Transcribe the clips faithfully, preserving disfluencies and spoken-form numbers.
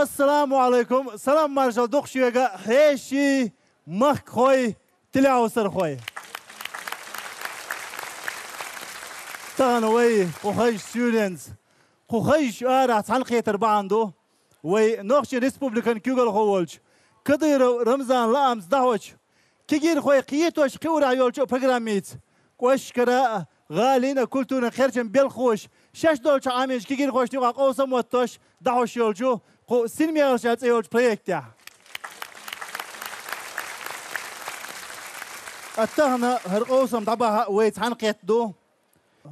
Ассаламу Ӏалайкум, салам маршал ду-кх шуьга, хьеший, махкахой, телевизорхой. Тахана вай кху хазачу суьйренца, кху хазачу арахь цхьаьнакхетар бахьана ду, вай Нохчийн Республикан куьйгалхо волчу Кадыров Рамзанан лаамца дӀахьочу «Кегийрхой кхетош» кхиорехь йолчу программица кӀоштара а, гӀалина а культуран кхерчан белхахоша шаьш долчу Ӏамийначу кегийрхошна юкъахь къовсам а оттош дӀахьош йолчу кху «Синмехалла» цӀе йолчу проектехь. Ткъа тахана хӀара къовсам дӀабахьа вай цхьаьнакхетта ду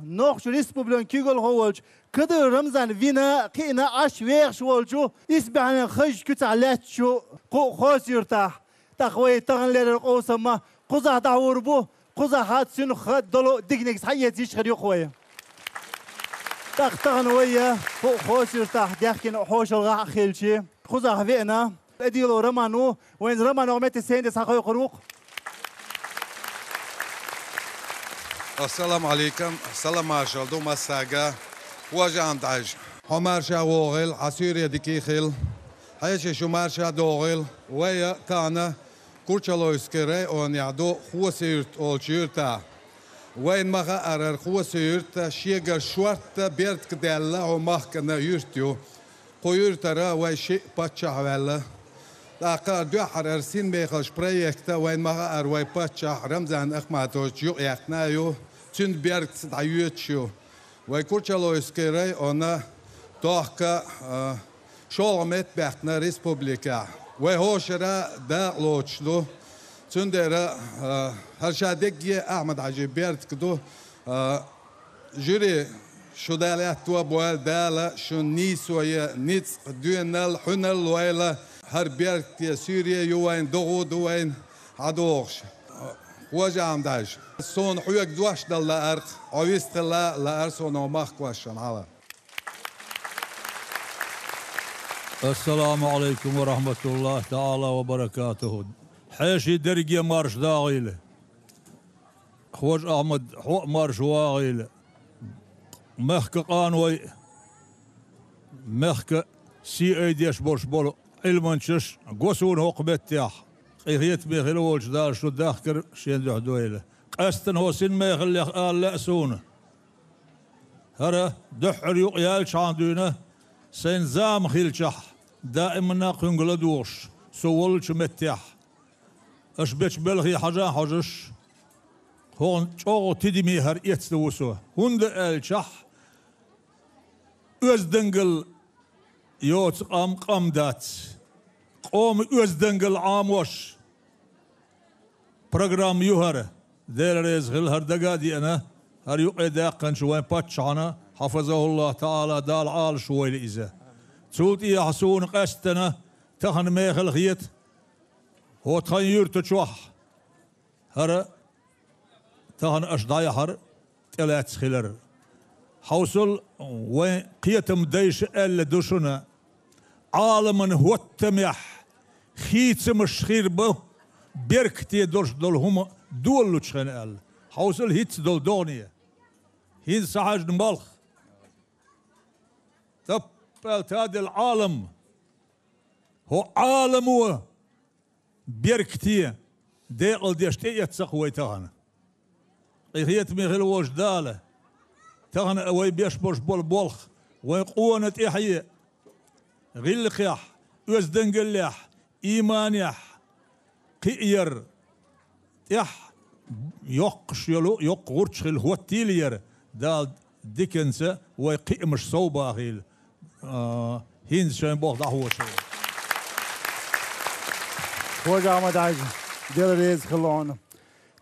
Нохчийн Республикан куьйгалхо волчу Кадыров Рамзан вина а, кхиъна а Ӏаш вехаш волчу, исбаьхьанан хазачу куьцахь лаьттачу кху Хоси-Юьртахь. ТӀаккха вай тахана леррина къовсам а кхузахь дӀахьур бу, кхузахь а цуьнах долу диканиг схьаэца йиш хир ю-кх вай. ТӀаккха тахана вай кху Хоси-Юьртахь даьхкина хьошалгӀахь а хилча, кхузахь веана Эдилов Роман ву, вайн Роман оха метте сайна тӀе схьакхойкхур ву-кх. Ассаламу Ӏалайкум, салам маршалла ду массаьрга. Хож-Ахьмад-Хьаьжа, хьо марша вогӀийла, хьан суьйре дика хила. Хьеший, шу марша догӀийла. Вай тахана Курчалойский районехь ду, Хоси-Юьрт олучу юьртахь. Вайна ма-хаъара, хӀара Хоси-Юьрт шегара шортта бертка даьлла хӀокху махкана юьрт ю. Кху юьртара вай шиъ паччахь ваьлла. ТӀаккха дуьххьара хӀара «Синмехалла» проект а вайна ма-хаъара вай паччахь Рамзан Ахматовича юкъаяьккхина а ю, цуьнан бертаца дӀайоьдуш ю. Вай Курчалойский районна тохка, а, шолгӀа метта баьккхина республикехь. Вай хӀокху шарахь дакъа лоцуш ду. Цундела, а, хӀара ша дерриге а Ахьмад-Хьаьжин бертка ду, а, Жюри, шу Дала аьтто а бойла, Дала шуна нийсо а, ницкъ, доьналла, хьуьналла а лойла, хӀара бертте суьйре а ю вайн, догӀа а ду вайн хьан догӀуш. Хож-Ахьмад-Хьаьжа, суна хьоьга дош дала лаьара-кх, хьо вистхила лаьара суна хӀокху махкахошна хьала. Ассаламу Ӏалайкум ва рахьматуллахӀи таӀала ва баракатухӀу. Хьеший, дерриге а марша догӀийла. Хож-Ахьмад, хьо а марша вогӀийла. Мехкан къаной, мехкан сий айдеш болуш болу Ӏилманчаш го суна хӀокху меттехь, къинхетаме хила волчу Дала шу дахкар шен дуьхьа дойла. Къаьсттина хӀокху синмехаллех ала лаьа суна. ХӀара дуьххьара юкъаяьллачхьана дуьйна, сайн зама хилчахь, даиманна кхуьнга ладугӀуш, со воллучу меттехь, аша бечу белхе хьажа а хьожуш, хӀокхунна чӀогӀа тидаме хӀара эцна ву со. ХӀунда аьлчахь, оьздангалла йоцу къам къам дац. Къоман оьздангалла Ӏамош программа ю хӀара. Дела реза хила, хӀара дага а деана, хӀара юкъадаьккхинчу вайн паччахьна, хьафазахӀуллахӀу таӀала, Дала Ӏалашвойла иза. Цул тӀехьа суна къаьсттина тахана мехала хета хӀокху тхан юьрта чохь. ХӀара тахана аша дӀаяхьар тӀелаьцна хилар. Хьовсал, вайн кхетам дайша аьлла ду шуна: Ӏаламан хӀоттамехь хийцамаш хир бу, беркате долуш долу хӀума долалучу хенахь аьлла. Хьовсал хӀинца долу догӀане. ХӀинца схьахьаьжна балха. Таппа аьлла таделла Ӏалам. ХӀокху Ӏаламо беркате, декъала деш тӀеэцна-кх вай тахана. Къинхетаме хила волчу Дала тахана а вай беш болуш болу болх вайн къона тӀаьхье, гӀиллакхехь, оьздангаллехь, ийманехь кхиар, тӀехь йоккхуш йолу, йоккха гӀурташ хила хӀоттийла яра, Дала диканца вай кхиамаш сов бахийла. А, хӀинца шайн болх дӀахьош. Хож-Ахьмад-Хьаьжа, Дела реза хила хьуна.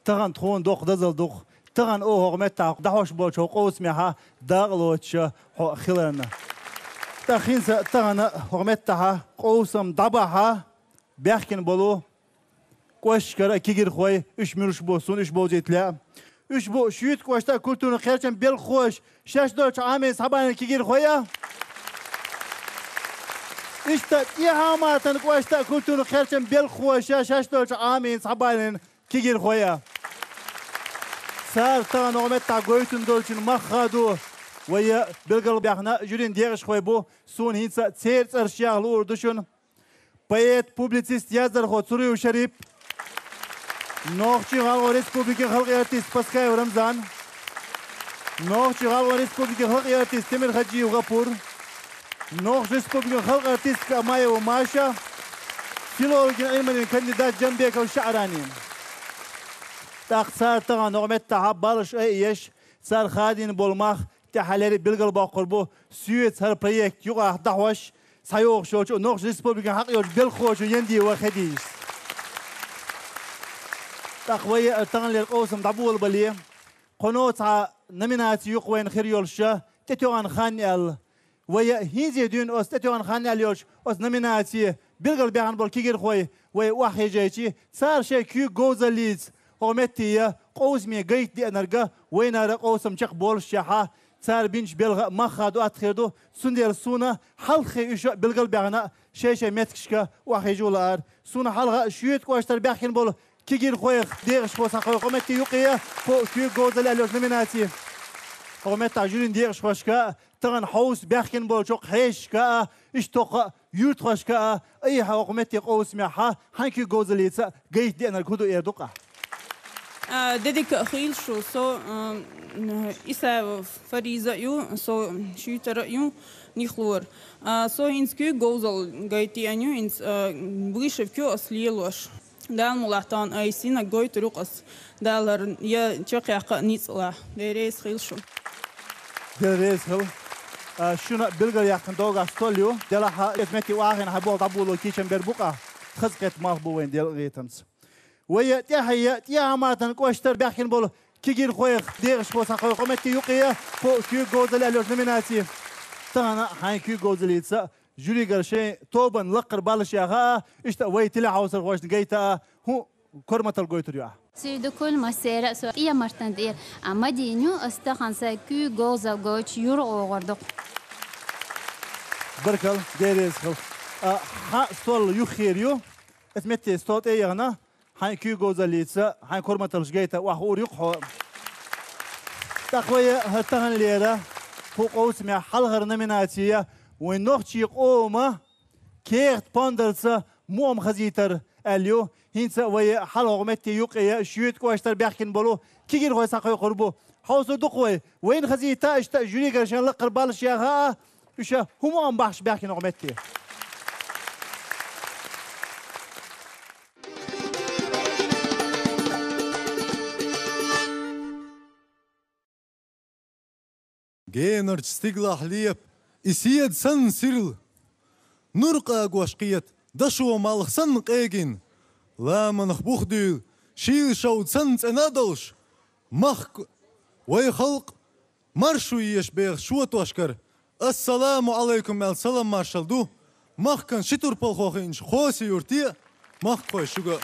Тахана тхуна доккха дозалла ду-кх, тахана оха хӀокху меттехь дӀахьош болчу хӀокху къовсамехь дакъа лоцуш хьо хиларна. ТӀаккха хӀинца тахана хӀокху меттехь къовсам дӀабахьа баьхкина болу кӀоштара а кегийрхой, уьш муьлш бу, суна уьш бовзийта лаьа. Уьш бу Шуьйта кӀоштан культуран кхерчан белхахоша шаьш долчу Ӏамийна схьабалийна кегийрхой а. Иштта ТӀехьа-Мартан кӀоштан культуран кхерчан белхахоша шаьш долчу Ӏамийна схьабалийна кегийрхой а. Цара тахана хӀокху меттехь гойтун долчун мах а ду, Вай билгалбаьхна жюрин декъашхой бу, суна хӀинца церан цӀераш яха луур ду шуна. Поэт, публицист, яздархо Цуруев Шарип, Нохчийн-ГӀалгӀайн Республикин халкъан артист Паскаев Рамзан, Нохчийн-ГӀалгӀайн Республикин халкъан артист Темирхаджиев ГӀапур, Нохчийн Республикин халкъан артистка Амаева Маша, филологийн Ӏилманийн кандидат Джамбеков ШаӀрани. ТӀаккха цар тахана хӀокху меттехь баллаш айъеш, цара хадийна болу мах тӀаьххьара билгалбоккхур бу, соьца хӀара проект юкъахь дӀахьош, схьайогӀуш йолчу Нохчийн Республикин хьакъ йолчу белхахочун Яндиева Хадижас. ТӀаккха вай таханлера къовсам дӀаболабале, кхуьнан цхьа номинаци ю-кх вайна хир йолуш, тӀетоьхна хан аьлла. Вай хӀинца дуьйна оцу тӀетоьхна хан аьлла йолчу оцу номинаци билгалбаьхна болу кегийрхой вай охьахьежча, цара шайн куьйга говзаллица хӀокху метте къовсаме гайта деанарг вайнара къовсам чекхболушшехь, цара бинчу белхан мах хадо атта хир ду, цундела суна хьалххе уьш а билгалбаьхна шай-шайн меттигашка охьахьежо лаар. Суна хьалха шоьтан кӀоштара баьхкина болу кегийрхойх декъашхо схьакхойкху хӀокху метте юкъе, кхо куьйга говзалла аьлла йолчу номинаци. ХӀокху меттехь жюрин декъашхошка а, тахана хьовса баьхкина болчу хьешашка а, иштта хӀокху юьртахошка а, айхьа хӀокху метте къовсамехь хьайн куьйга говзаллица гайта деанарг хӀун ду эр ду-кх ахь? А, де дика а хуьлда шу, со, а, Исаева Фариза а ю, со шуьйтара а ю, Нихлора. А, со хӀинца куьйга говзалла гайта деана ю, хӀинца, а, вышивка ю ас лелош. Дала мукъ лахь, тахана айса йинарг гойтур ю-кх ас. Дала хӀара я чекхъяккха а ницкъ лахь. Дела реза хуьлда шу. Дела реза хуьлда. А, шуна билгалъяьккхина догӀу стол ю. Делахь а, иза метте охьахиъна хьан болх дӀаболо кийчам бер бу-кх ахь. Хаза кхетта малх бу вайн Делан гӀетамца. Вай тӀаьхье, ТӀехьа-Мартан кӀоштара баьхкина болу кегийрхойх декъашхо схьакхойкху хӀокху метте юкъе, кхо куьйга говзалла аьлла йолчу номинаци. Тахана хьайн куьйга говзаллица жюригара шайн тобанна лаккхара баллаш яха а, иштта вай телехьовсархошна гайта а, хӀун корматалла гойтур ю ахь? Сий ду кхул массеран а, со ТӀехьа-Мартан тӀера, а, Мадина ю, ас тахана сайн куьйга говзалла гойтуш юрт гӀур ду-кх. Баркалла, Дела реза хуьлда. А, хьан стол юххера ю, иза метте стол тӀе а яхана, хьайн куьйга говзаллица, хьайн корматаллаш гайта охьахуур ю-кх хьо. ТӀаккха вай хӀара таханлера кху къовсамехь хьалхара номинаци вайн нохчийн къоман кехат-пондарца мукъам хазийтар аьлла ю. ХӀинца вай хьалха хӀокху метте юкъе шоьтан кӀоштара баьхкина болу кегийрхой схьакхойкхур бу. Хьовсур ду-кх вай, вайна хазийта а, иштта жюригара шайн лаккхара баллаш яха а, уьш хӀун мукъам бахьаш баьхкина хӀокху метте. Генарчу стигалахь лепа и седа санна сирла, нур къагош кхета дашо малх санна къегина, ламанах бух дуьйла шийла шовда санна цӀена а долуш, махка вай халкъ маршо еш бехачу шотошкара «Ассаламу Ӏалайкум» аьлла салам-маршалла ду махкан ши турпалхо хиъначу Хоси-Юрте а, махкахой шуьга а.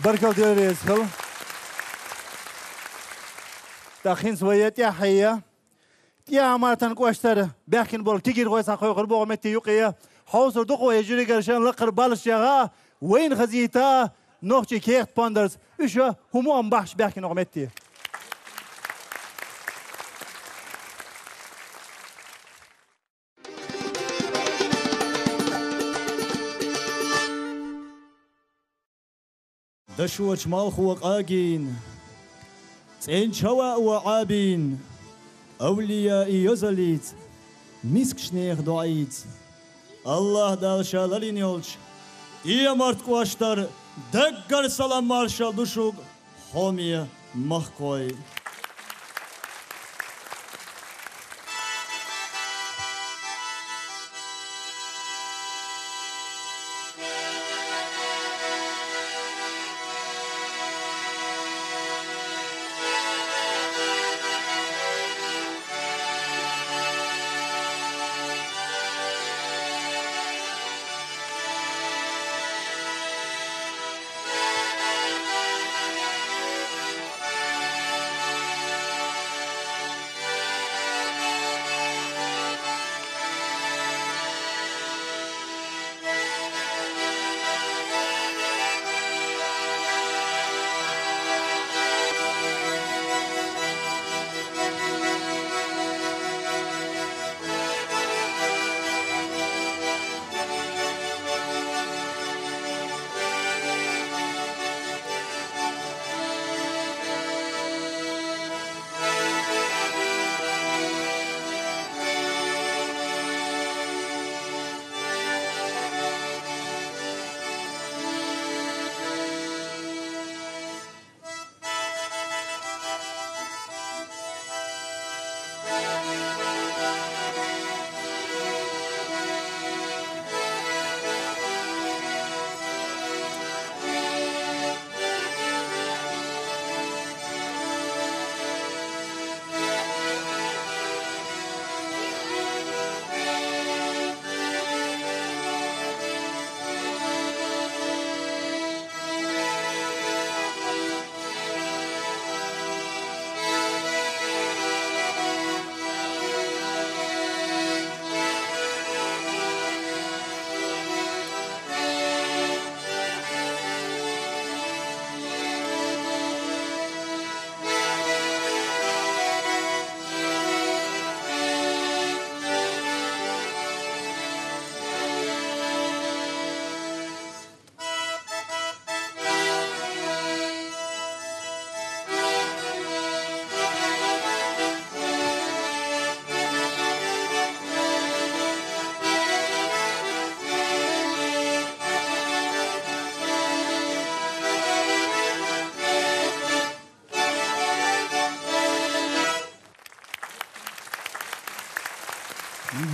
Баркал, Дела реза хила. ТӀаккха хӀинца вай тӀаьхье, ТӀехьа-Мартан кӀоштара баьхкина болу кегийрхой схьакхойкхур бу хӀокху метте юкъе. Хьовсур ду-кх вай жюригара шайн лакхара баллаш яха а, вайна хазийта а нохчийн кехат пондарца. Уьш хӀун мукъам бахьаш баьхкина хӀокху метте. Дашочу малхо къагийна, цӀен чавао Ӏабийна, авлияийн йозаллица, мискачу нехан доӀийца, АллахӀ Дала Ша ларйина йолчу ТӀехьа-Мартан кӀоштара даггара салам-маршалла ду шуьга, хьоме махкахой.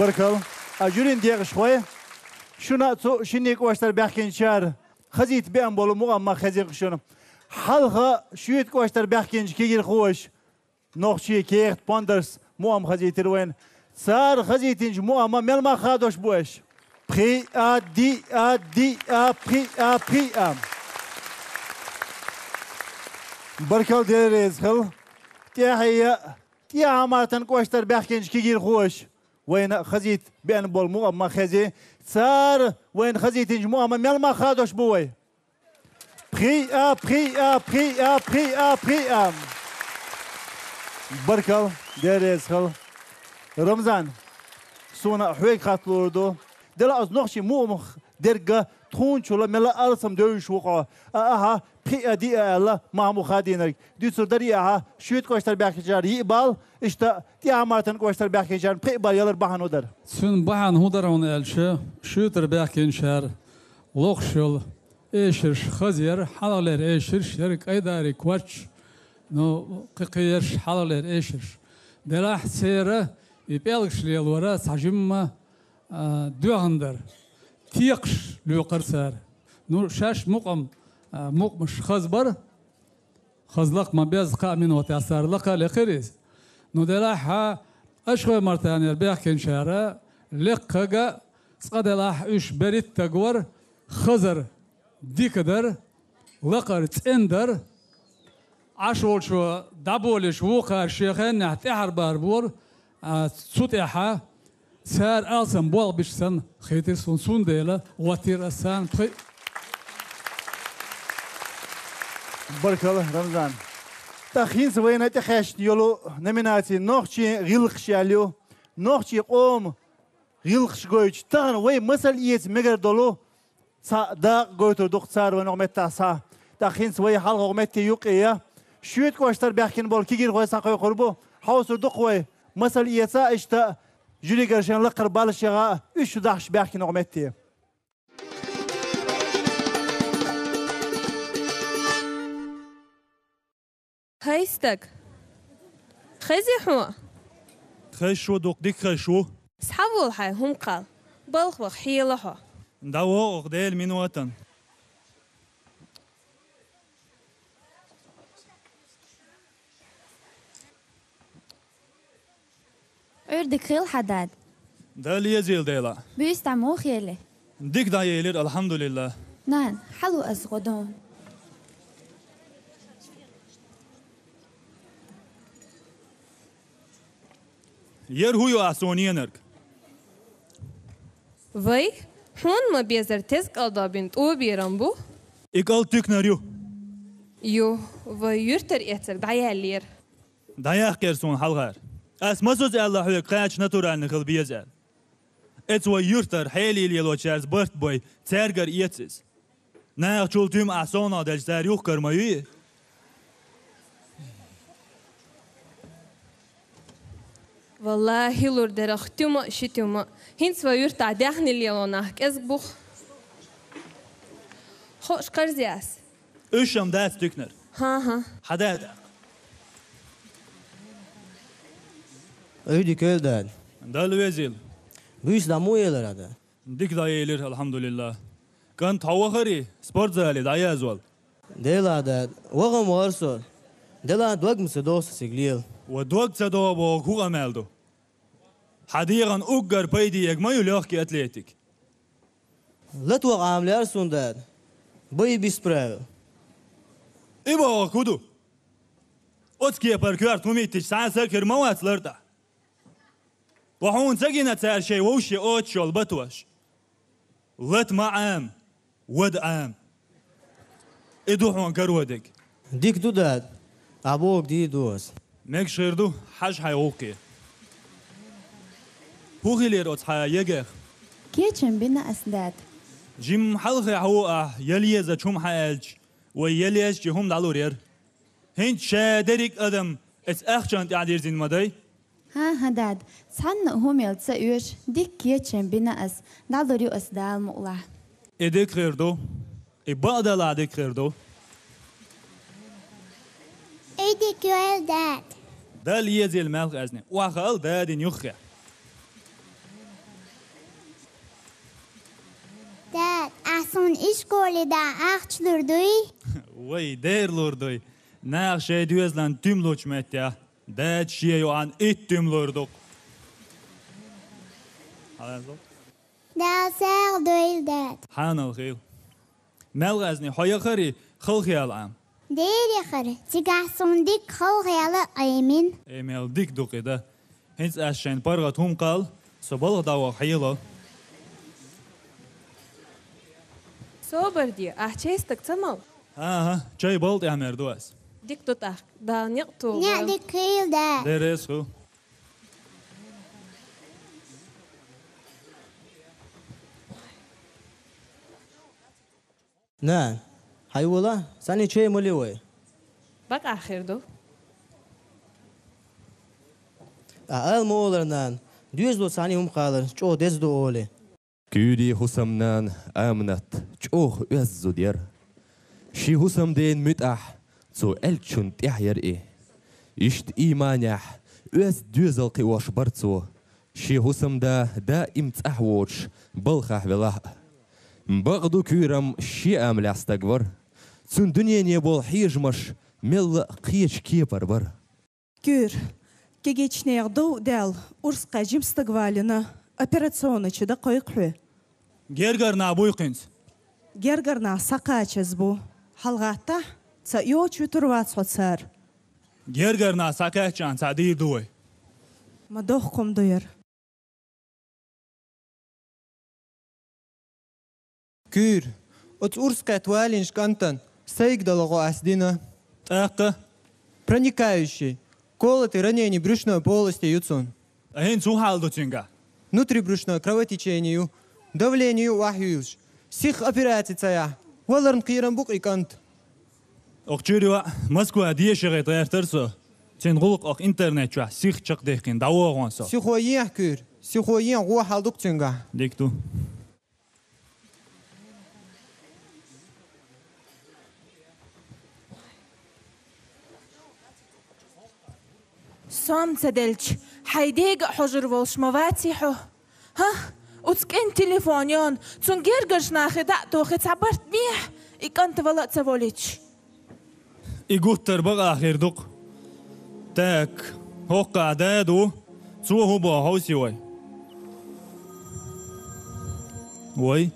Баркалла. А жюрин декъашхой, шуна а, цу шинне кӀоштара баьхкинчара хазийта беана болу мукъам ма хезира шуна. Хьалха шоьтан кӀоштара баьхкинчу кегийрхоша нохчийн кехат пондарца мукъам хазийтира вайна. Цара хазийтинчу мукъамма мел мах хадош бу аша? Пхиъ а, диъ а, диъ а, пхиъ а, пхиъ а. Баркалла, Дела реза хила. ТӀаьхье а, ТӀехьа-Мартан кӀоштара баьхкинчу кегийрхоша вайна хазийта беана болу мукъам ма хези. Цара вайна хазийтинчу мукъамма мел мах хадош бу вай? Пхиъ а, пхиъ а, пхиъ а, пхиъ а, пхиъ а. Баркалла, Дела реза хила. Рамзан, суна хьоьга хатта луур ду. Делахь оцу нохчийн мукъамах дерг тхуна чула мелла а алсам девзаш ву хьо. А ахьа пхиъ а, диъ а аьлла, ма хӀун бу хадийнарг. Дуьйцур дарий ахьа, шоьтан кӀоштара баьхкинчара йиъ балл, иштта ТӀехьа-Мартан кӀоштара баьхкинчарна пхиъ балл ялар бахьана хӀун дара? Цуьнан бахьана хӀун дара хьуна аьлча, шоьтара баьхкинчара лохуш йолу эшарш хаза яра, хьалхалера эшарш яра, кӀайдарий, коч, ну, кхин-кхин ерш хьалхалера эшарш. Делахь церан и пӀелгаш лелора цхьа жимма, а, доьгӀна дара. Текхаш лоькхура цара. Ну, шаьш мукъам, а, мукъамаш хаза бара. Хаза лакха ма беза, кхаа минот яц цара лакха а лекхира иза. Ну, делахь а, Ошхой-Мартанера баьхкинчара лекхага, цкъа делахь уьш берхӀиттаг вара, хазар дика дара, Лакхара цӀена дар, Ӏаш волчо дӀаболийча вокхар шен хеннахь тӀаьхьара бахар бора, а, цу тӀехь цара алсам болх беш санна хетира суна, цундела гӀоттийра ас царна тхо. Баркалла, Рамзан. ТӀаккха хӀинца вайна тӀекхаьчна йолу номинаци «Нохчийн гӀиллакхаш» аьлла ю. Нохчийн къоман гӀиллакхаш гойтуш, тахана вай масал эца мегар долу цхьа дакъа гойтур ду-кх цара вайна оха меттехь схьа. ТӀаккха хӀинца вай хьалха оха метте юккъе я. Шуьйта кӀоштара баьхкина болу кегийрхой схьакхойкхур бу, хьовсур ду-кх вай. Масал эца а иштта, жюригара шайн лакхара баллаш яха а, уьш шу дахьаш баьхкина оха метте. ХӀай стаг! Хези хьо? Хезаш ву, дукха дика хезаш ву. Схьавола хьайн хӀума кхалла. Балха ваха хьийла хьо. ДӀавогӀу-кх Делан минотана. Ӏуьйре дика хуьлда хьан, дада. Дала реза хуьлда хьуна. Буьйса дӀа муха елира? Дика дӀаелира, алхьамдулиллахӀ. Нана, хьала ас гӀо ду. ХӀара хӀун ю ахь суна енарг? Вай, хьуна ма-беззара теза кӀалдо бина тӀо берам бу. И кӀалд туькнар ю? Ю, вай юьртара эцар дӀаяьллера. ДӀаяккхира суна хьалхара. Ас масазза аьлла хьоьга кхача натуральни хила беза аьлла. Эцца вай юьртара хьелий лелочаьрца барт бой, цаьргара эца иза. Нахачул туьма ахь совнаха делча, цара юхкар ма юй? Валлахи, лур дерах туьма а, ши туьма а. ХӀинца вай юьртахь даьхни лело нах кӀезиг бу-кх. Хууш карзий ас? Уьш-м дац туькнар. ХӀан-хӀа. Хьан дада? Ӏуьйре дика хуьлда, дада. Дала везийла. Буьйса дӀа муха елира, дада? Дика дӀаелира, алхьамдулиллахӀ. КӀант, хьо вахарий спортзале дӀаязвала? Делахь, дада, ваха-м вахара со. Делахь, дог-м ца догӀу сан цига лела. Ва дог ца догӀу бохург хӀун къамел ду? Хьан дегӀана уггар пайде ег ма ю легкий атлетика. Лата ваха Ӏамал яра суна, дада. Бои без правил. И бохург хӀун ду? Оцу кепара коьрта хӀума хӀиттича, цхьа а саг хир ма вац лартӀехь. Ва хьуна ца гина цара шайн вовшийн оццу шолгӀа батош? Лата ма Ӏама, вада Ӏама. И ду хьуна карладаг. Дика ду, дада. Ахь бохург дийр ду ас. Мегаш хир ду, хьажа хьайн гӀуллакхе. ХӀун хилира оцу хьан ЕГЭ-х? Кечам бина ас, дада. Жимма хьалхе хьо ву ахь, яла езачу хӀума хьааьлча, вай яла езачу хӀума дӀалур яра. ХӀинца ша дерриг а адам эцу ахчанна тӀаьхьадирзина ма дай? ХӀан-хӀа, дада, цхьанна а хӀума яла ца оьшу, дика кечам бина ас, дӀалур ю ас Дала мукъалахь. И дика хир ду, и бакъдолахь дика хир ду. И дика йойла, дада. Дала езийла, Малхазни, охьахаал дадин юххе. Дада, ахь суна ишколе дахьа ахча лур дуй? Вай, дера лур дуй. Наха шайн доьзална туьма лучу меттехь, дада шен йоӀана итт туьма лур ду-кх. Дала сагӀа дойла, дада. Хьанал хийла. Малхазни, хьо яхарий халахетта Ӏама? Дера яхара, цигахь суна дика халахетта Ӏемина. Э, мел дика ду-кх и дан. ХӀинца ас шайна паргӀат хӀума кхалла, со балха дӀаваха хьело. Собар де, ахь чай-стаг ца мала? ХӀан-хӀа, чай бала тӀехь мер ду ас. Дика ду тӀаккха, Дала некъ тоба. Некъ дика хийла, дада. Деррис хӀу. Нана, хьайвала, цхьаьний чай ма ле вай. Бакъахь хир ду. Ахь ала ма олура, нана, доьзало цхьаьний хӀума кхалар чӀогӀа деза ду олий. Куьйрийн хӀусамнана Аминат чӀогӀа оьзда зуда яра. Шен хӀусамден муьтӀахь цо аьллачунна тӀехь яра и. Иштта ийманехь оьзда доьзал кхиош бара цо. Шен хӀусамда даим цӀахь воцуш балхахь велахь а. Бакъ ду, Куьйрам шен амалехь стаг вара. Цуьнан дуьнене болу хьежамаш мелла а кхечу кепара бара. Куьйра, кегийчу нехан дов а даьлла, урс кхаьчна, жима стаг валийна, операционни чу дан кхойкху хьоь. Гергара нах буй-кх хӀинца? Гергара нах схьакхачаза бу. ХьалгӀаттахь, цхьа йочу вуьтур вац хьо цара. Гергарна схьакхаьчча цхьа дийр ду вай. Ма дохкхум ду яра. Куьйр, оцу урс кхетта валийначу кӀантана сайга дала гӀо ас дина. ТӀаккха? Проникающий, колотые ранения брюшной полости ю цунна. Ткъа хӀинца хӀун хьал ду цуьнгахь? Внутрибрюшное кровотечение ю, давление ю охьаюьйлуш. Сиха операци ца яхь, валарна кхерам бу-кх и кӀант. Окху чуьра йоӀ Москва дешахь гӀертара со. Цуьнан гӀуллакх окху интернет чохь сиха чекхдехкина, дӀавогӀу со. Сихо ехьа, Куьйр, сихо ехьа, гӀо хьал ду-кх цуьнгахь. Дика ду. Сом ца делча, хьайн дега а хьожур волуш ма ваций хьо? ХӀа? Оцу кӀентан телефон йона, цунна гергарчу нахе дӀа а тохий, цхьа барт бехьа, и кӀант вала а ца волуьйтуш. И гуттар а бакъахь хир ду-кх. Так, хӀокху а да ду, цо хӀун боху хьовсий вай. Вай,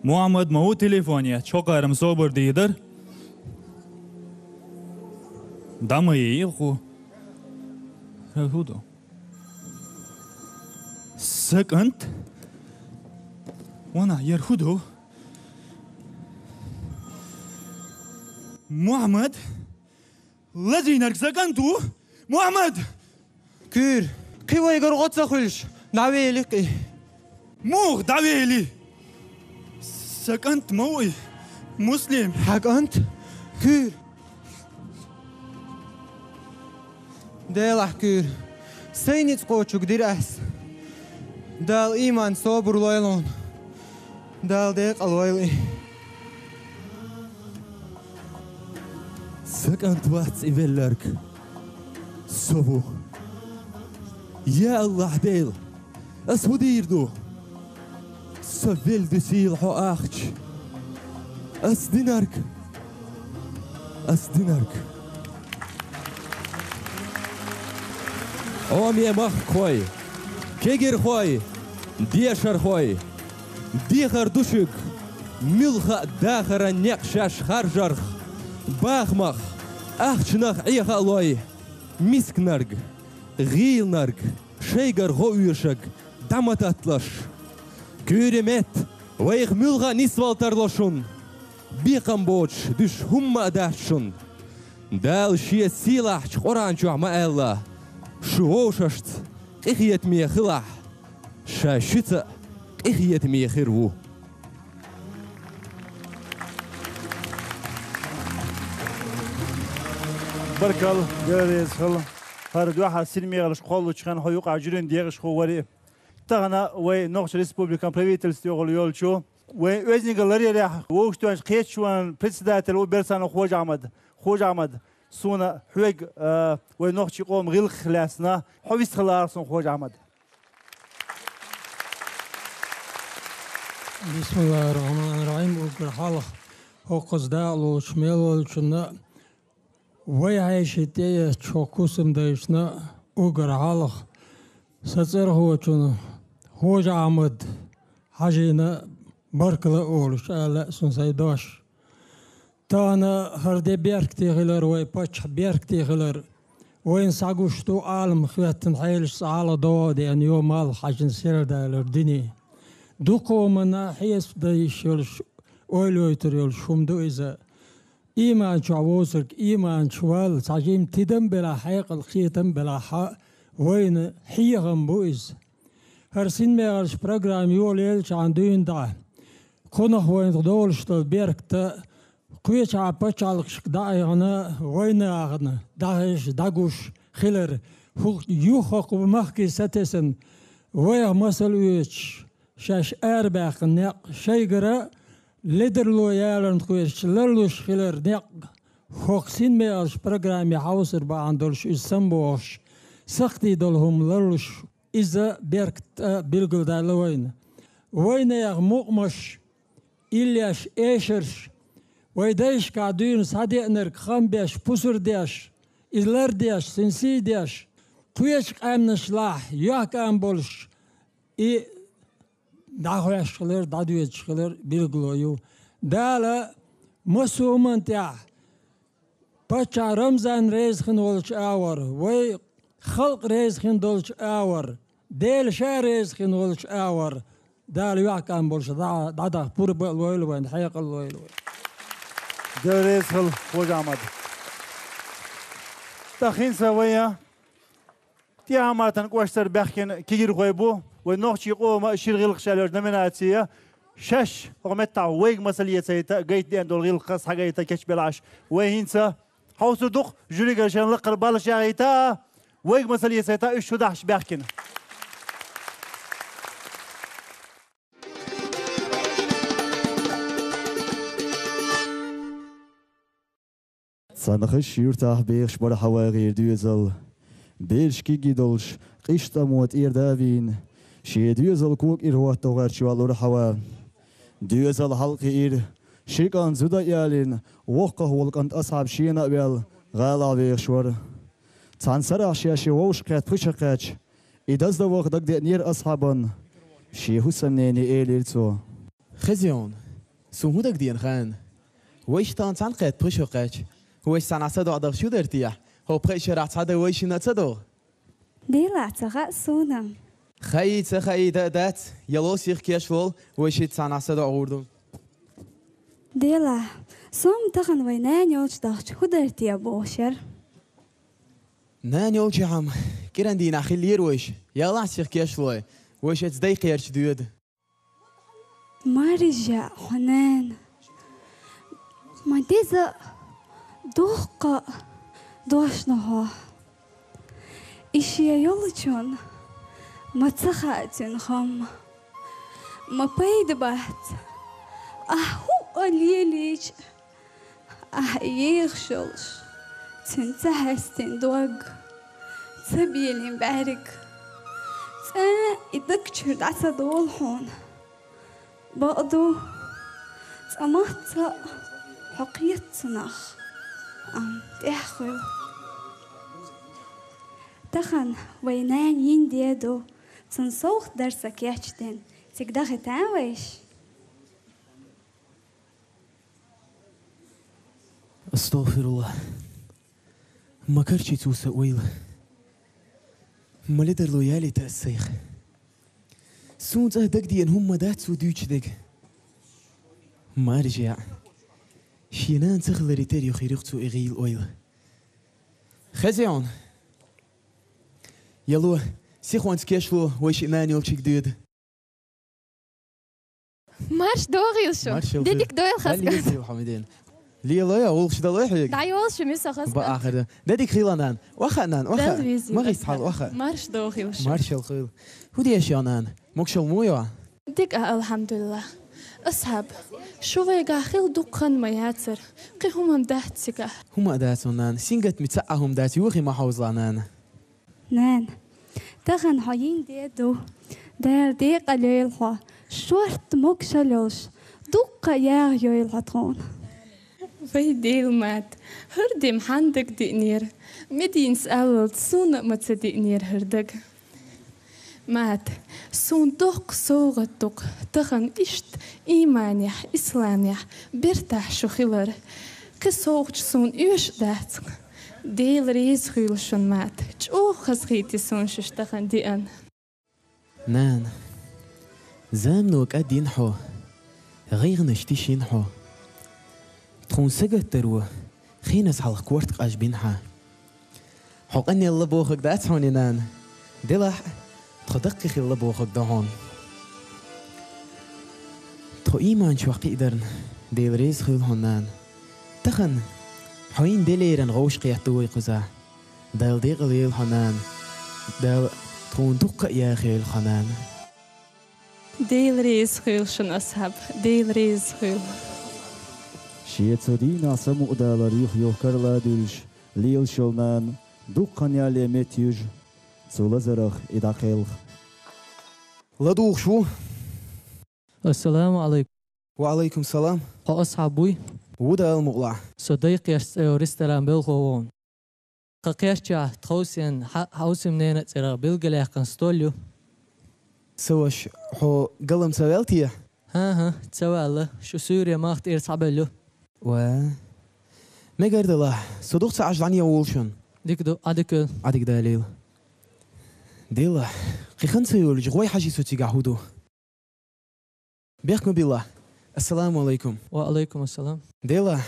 Мухьаммад ма ву телефон етташ, хӀокхара-м собар дийр дара. ДӀа ма йийху. ХӀун ду? Сан кӀант? Ванах, яра хӀун ду? Мухьаммад? Лазийнарг сан кӀант ву? Мухьаммад! Куьйр, кхин вайгара гӀо ца хуьлуш, дӀавели кхин. Муха дӀавели? Сан кӀант ма ву и, Муслим. Хьан кӀант? Куьйр. Делахь, Куьйр, сайн ницкъ кхочург дира ас. Дала ийман, собар лойла хьуна. Дала декъал войла и. Сан кӀант вац и велларг, со ву. Я АллахӀ Дела, ас хӀун дийр ду? Со велла дуьсийла хьо ахча. Ас динарг, ас динарг. Хьоме махкахой, кегирхой, дешархой, дехар ду шуьга, муьлхха а дахаран некъ шаьш харжарх, бахамах, ахчанах Ӏеха а лой, мисканарг, гӀийланарг, шайгара гӀо оьшург дӀа ма татталаш. Куьйре метта, вайх муьлхха а нисвала тарло шуна. Бекхам боцуш дуьсуш хӀумма а дац шуна. Дала Шен сийлахьчу Къуръан чохь ма аьлла: «Шу вовшашца къинхетаме хилахь, Ша шуьца а къинхетаме хир ву». Баркалла, Дела реза хуьлда. ХӀара дуьххьара синмехаллаш кхоллучу хенахь хьо юкъахь жюрин декъашхо вара. Тахана вай Нохчийн Республикан правительствехула йолчу вайн оьздангалла ларъярехь вовшахтоьхначу кхеташонан председатель ву Берсанов Хож-Ахьмад. Хож-Ахьмад, суна хьоьга, а, вайн нохчийн къоман гӀиллакхах лаьцна, хьо вистхиларах суна, Хож-Ахьмад. Бисмиллахир-рахманир-рахим. Уггар хьалха хӀокхуза дакъа лоцуш мел волчунна, вай хьеший тӀеэцча хӀокху хӀусамдайшна, уггар хьалха сан цӀарахочунна, Хож-Ахьмад Хьаьжина баркалла а олуш ала лаьа суна сайн дош. Тахана хӀара де беркате хилар, вай паччахь беркате хилар, вайна схьагуш ду Ӏалам хӀоьттина хьелашца хьалха догӀа а деана, йо, малх хьаьжна сердалар дине. Дукха хӀуманна хьесап дан йиш йолуш, ойла йойтур йолуш хӀума ду иза. Ийман чохь воцург ийман чу валла, цхьа жимма тидам а белахь, хьекъал, кхетам а белахь, вайна хьехам бу иза. ХӀара синмехаллаш программа йолаелчахьана дуьйна дӀа, кхунах вайна долуш долу беркат кхечахьа пачхьалкхашка дӀаайхьана, вайнахана дӀахьежа, дӀагуш хилар, хӀу-, юха хӀокху махке сатесна, вайх масал оьцуш, шаьш арабаьккхина некъ шайгара ледарло яларна кхоьруш ларлуш хилар некъ, хӀокху синмехаллаш программе хьовсар бахьана долуш иза самабохуш, сакхтий долу хӀума ларлуш, иза беркат тӀа билгалдаьлла вайна. Вайнехан мукъамаш, иллеш, эшарш, вай дайшкахь дуьйна схьадеанарг хам беш, пусар деш, иза лардеш, цуьнан сий деш, кхечу къаьмнашлахь йохкам болуш, и дӀахьош хилар, дӀадоьдуш хилар билгало ю. Дала Массо а хӀуманна тӀехь паччахь Рамзан реза хин волчу агӀор, вай халкъ реза хин долчу агӀор, Дела Ша реза хин волчу агӀор, Дала вехкам болуш дӀа-, дӀадахка пурба а лойла вайн, хьекъал а лойла вайн. Дела реза хила, хӀожа Ахьмад. ТӀаккха хӀинца вайн ТӀехьа-Мартан кӀоштара баьхкина кегийрхой бу, вай нохчийн къоман шира гӀиллакхаш аьлла йолчу номинацехь шаьш хӀокху меттехь вайга масал эцийта а, гайта деана долу гӀиллакхаш схьагайта кечбелла Ӏаш. Вай хӀинца хьовсур ду-кх, жюригара шайна лакхара баллаш яхийта а, вайга масал эцийта а уьш чу дахьаш баьхкина. Цхьана хазачу юьртахь бехаш бара хьан вагӀийра доьзал. Бераш кегий долуш, къиза тӀамо тӀера да а вийна, шен доьзал кога ира хӀотто гӀерташ йолура хьан ван. Доьзал хьалакхиира, ши кӀант зуда а ялийна, воккхах волу кӀант Асхьаб шена а ваьлла, гӀалахь вехаш вара. Цхьана сарахь шен вовшахкхетта пхи шо кхаьчча, и даздан ваха дагадеанера Асхьабан, шен хӀусамнене элира цо: «Хезий хьуна, суна хӀун дагадеана хаьий? Вайша тахана цхьаьна кхетта пхи шо кхаьчча, вайша цхьаьнахь садоӀу дахча хӀун дара техьа? ХӀокху пхи шарахь цхьа дан вайшинна а ца догӀу?» «Делахь, ца хаьа суна». «Хаий, ца хаий, дан а дац, яло сиха кечлол, вай шийтта цхьаьнахь садоӀу гӀур ду». «Делахь, со-м тахана вайн нана йолчу дахча хӀун дара техьа бохуш яра». «Нана йолчохь-м кӀиран дийнахь хиллера вайша, ялахь сиха кечлой, вайша оцу дай кхерча доьду». «Маржа, хьо нана, ма деза а, доккха а дош ду хьо. И шен йолчунна ма ца хаьа цуьнан хӀума. Ма пайда бац, ахь хӀуъа лелийча, ахь ехаш йолуш, цуьнан ца хьаьстина дог, ца белина бӀаьрг, цкъа а и даг чуьра дӀа ца долу хьуна. Бакъду, цкъа мацца а хьо кхета цунах, амма тӀаьхьа хуьлу. Тахана вайн нана йина де ду, цунна совгӀат дар сан кечдина, цига дахийтахьа вайша?» «АстагӀфируллахӀ. Ма карчий цо сан ойла. Ма ледарло ялийта ас сайх. Суна цкъа дагадеана хӀума ма дац цо дуьйцуш дерг. Маржа, шен нана ца хиларе тера юха йира-кх цо и гӀийла ойла. Хезий хьуна, яло, сихонца кечло, вай шиъ нана йолчуьнга доьду». «Марша догӀийла шу! Марша йолу хир. Де дика дойла хаза. Далла еза хила хьо ма дена. Лелой а, гӀуллакхаш далой хьоьга. ДӀайолу шу, миса хаза. Бакъахьара. Де дика хила, нана. Охьа, нана, охьа. Далла везийла. Ма гӀиста хьал, охьа. Марша догӀийла шу. Марша йолу хир. ХӀун деш ю, нана? Могушалла ма ю?» «Дика а, алхьамдулиллахӀ. Асхьаб, шу вайгахь хилла дукха хан ма яцара. Кхин хӀума-м дац цигахь». «ХӀума а дац хьуна, нана. Сингаттаме цхьа а хӀума дац, юххе ма хьовзалахь, нана». «Нана, тахана хьо йина де ду. Дала декъал йойла хьо, шортта могушалла йолуш, дуккха а ягӀа йойла хьо тхуна». «Вай Дела, Мат, хӀара де-м хьанна дагадеанера? Мединас аллалц суна а ма ца деанера хӀара дага. Мат, суна доккха совгӀат ду-кх тахана иштта ийманехь, исламехь бертахь шу хилар. Кхин совгӀаташ суна оьшуш дац. Дела реза хуьлда шуна, Мат. ЧӀогӀа хазахийти суна шуьша тахана деана». «Нана, замано кӀадйина хьо, гӀайгӀанаш тишийна хьо. Тхуна сагатдаро хеназа хьалха корта къажбина хьан. Хьо къанъелла бохург дац хьуна и, нана. Делахь а, тхо даккхий хилла бохург ду хьуна. Тхо ийман чохь кхиадарна Дела реза хуьлда хьуна, нана. Тахана хьо йина де леррина гӀовш кхетта ду вай кхузахь. Дала декъал йойла хьо, нана. Дала тхуна дуккха а яха йойла хьо, нана». «Дела реза хуьлда шуна, Асхьаб, Дела реза хуьлда». Шен цу дийнахь самукъадалар юха-юха карла а дуьллуш, лелаш йолу нана дуккха хан ялале меттаюьжу цу лазарах и дӀакхелха. ЛадугӀуш ву. Ассаламу Ӏалайкум. Ва Ӏалайкум салам. Хьо Асхьаб вуй? Ву, Дала мукъ лахь. Со Дайкхерча цӀе йолу ресторан белхо ву хьуна. Тхан кхерчахь тхан хӀусамненан а цӀерах билгалъяьккхина стол ю. Ца ваша, хьо галам ца ваьлла те? ХӀан-хӀа, ца ваьлла, шу суьйре малх тӀера схьабевлла ю. Ва. Мегар Дала, со духьа ца Ӏаш дӀанийна волчун. Дика ду, Ӏадика. Ӏадика далийла. Дела, кхы хан ца йолча гӀой хьажи со цигахь хӀу ду. Бехк ма билла. Ассаламу алайкум. Ва алайкум ассалам. Дела,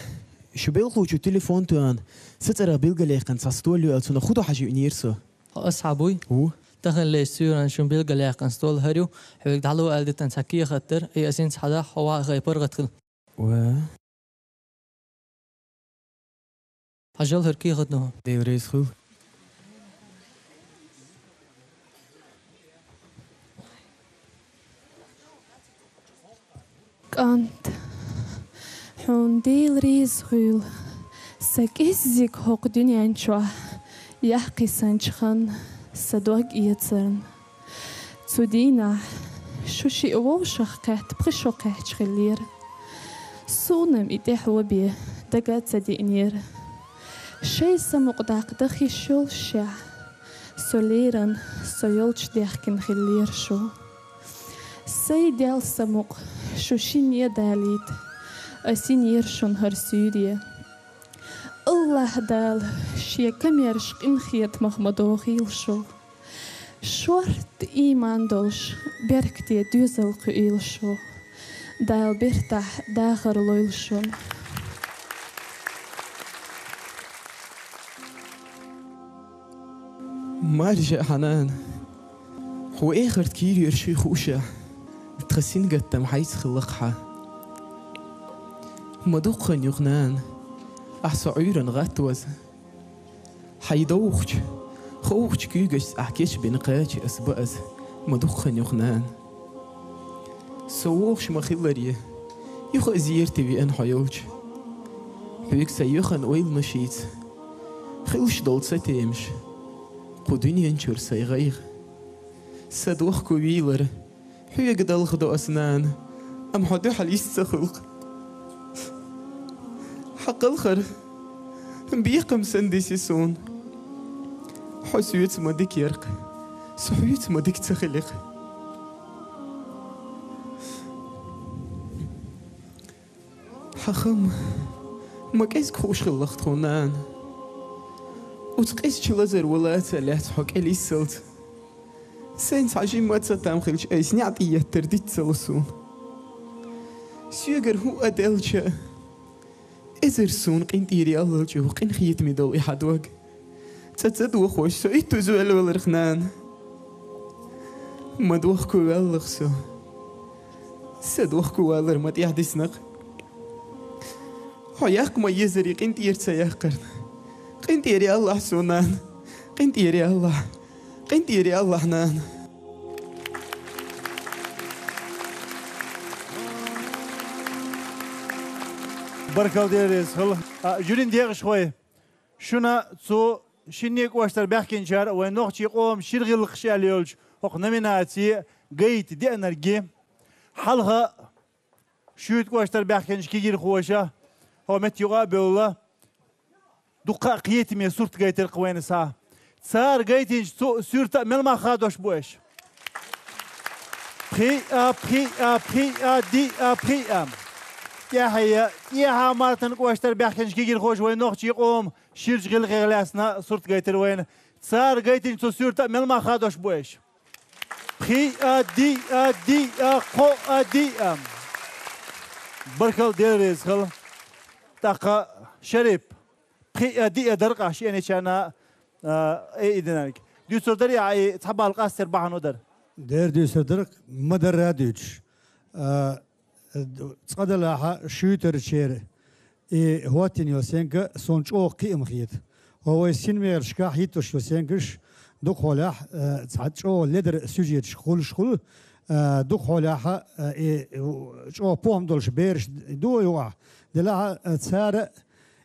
шу белхучу телефон туан, са цӀарах билгалъяьккхина цхьа стол ю аьлла, цунах хӀу ду хьажи винийр со. Хьо асхьаб вуй? Ву. Таханлерча суьйрана шун билгалъяьккхина стол хӀара ю, хьоьга дӀало аьлла дитан цхьа кехат дар, и асин цхьа дахь, хьо ваха хай паргӀат хила. Ва. Хьажал хӀара кехат ду хьо. Дела реза хуьлу. КӀант, хьуна Дела реза хуьлу, сан кӀеззиг хӀокху дуьнен чохь яхкхиссанчу хан сан дог эцарна. Цу дийнахь шу шиъ вовшах кхетта пхи шо кхаьчча хиллера. Суна-м и тӀаьхьо бен дага а ца диънера. Шайн самукъа даккха дан хиш йолушехь, со леррина, со йолчу дехкина хиллера шу. Сайн дел самукъа шу шинне далийта, ас йинера шуна хӀара суьйре. АллахӀ Дала шен камераш къинхетамах ма дохийла шу. Шорта ийман долуш, беркате доьзал кхуийла шу. Дала бертахь дахар лойла шуна. Маржа, хьан нана, хьо эхарта кийра йолуш шуьга хуушехь, тхан сингаттам хьайца хилла-кх хьан. Ма дукха хан ю-кх, нана, ахь со Ӏуьйранна гӀаттаваза. Хьайн довхачу, ховхачу куьйгашца ахь кечбина кхача ас база, ма дукха хан ю-кх, нана. Со вогӀуш ма-хиллара, юха а зерате веана хьо йолчу. Хьоьга сайн юьханна ойланашца хилуш долу цатемаш, кху дуьнен чуьра сайн гӀайгӀа. Сан дохко вийлар хьоьга далхадо ас, нана, амма хьо дуьхьал йист ца хуьлу-кх. Хьан кхалхар бекхам санна диси суна. Хьо соьца ма дика яра-кх, со хьоьца ма дика ца хили-кх. Хьан хам ма кӀезиг хууш хилла-кх тхуна, нана. Оцу къизачу лазар валаца лаьцна хьо кӀел йиссалц, сайна цхьа жимма а ца там хилча, айса неӀ тӀееттар диц ца ло суна. Соьгара хӀуъа а делча, эзар суна къинтӀера яллал чӀогӀа къинхетаме долу и хьан дог цӀа ца дохош, со иттаза велла валарх, нана. Ма дохко ваьлла-кх со. Сан дохко валар ма тӀехдисна-кх. Хьо яккха ма езари къинтӀера ца яккхарна. КъинтӀера яллахь суна, нана. КъинтӀера яллахь. КъинтӀера яллахь, нана. Баркалла, Дела реза хуьлда. А, жюрин декъашхой, шуна цу шинне кӀоштара баьхкинчара вайн нохчийн къоман шира гӀиллакхаш аьлла йолчу хӀокху номинацехь гайта деанарг. Хьалха шуьйта кӀоштара баьхкинчу кегийрхоша хӀокху метта юкъа а бевлла, дуккха а кхетаме сурт гайтира-кх вайна схьа. Цара гайтинчу цу суьрта а мел мах хадош бу аша? Пхиъ а, пхиъ а, пхиъ а, диъ а, пхиъ а. ТӀаьхье, тӀехьа Мартан кӀоштара баьхкинчу кегийрхоша вайн нохчийн къоман ширачу гӀиллакхех лаьцна сурт гайтира вайна. Цара гайтинчу цу суьрта а мел мах хадош бу аша? Пхиъ а, диъ а, диъ а, кхоъ а, диъ а. Баркалла, Дела реза хуьлда. ТӀаккха Шарип, пхиъ а, диъ а дара-кх ахь шиъ а, нечарна а, э, и динарг. Дуьйцур дарий ахь и цхьа балл къастор бахьана дара? Дера дуьйцур дара, ма дарра а дуьйцуш. Э, Цкъа-делахь шуьйтарчеран и хӀоттийна йолу стенга суна чӀогӀа кхиам хета. ХӀо вай синмерашкахь хӀиттош йолу стенгаш дукхахьолахь, э, цхьа чӀогӀа ледара сюжеташ хуьлуш хуьлу, э, дукхахьолахь, э, и, у, чӀогӀа похӀма долуш бераш ду юкъахь. Делахь, э, цара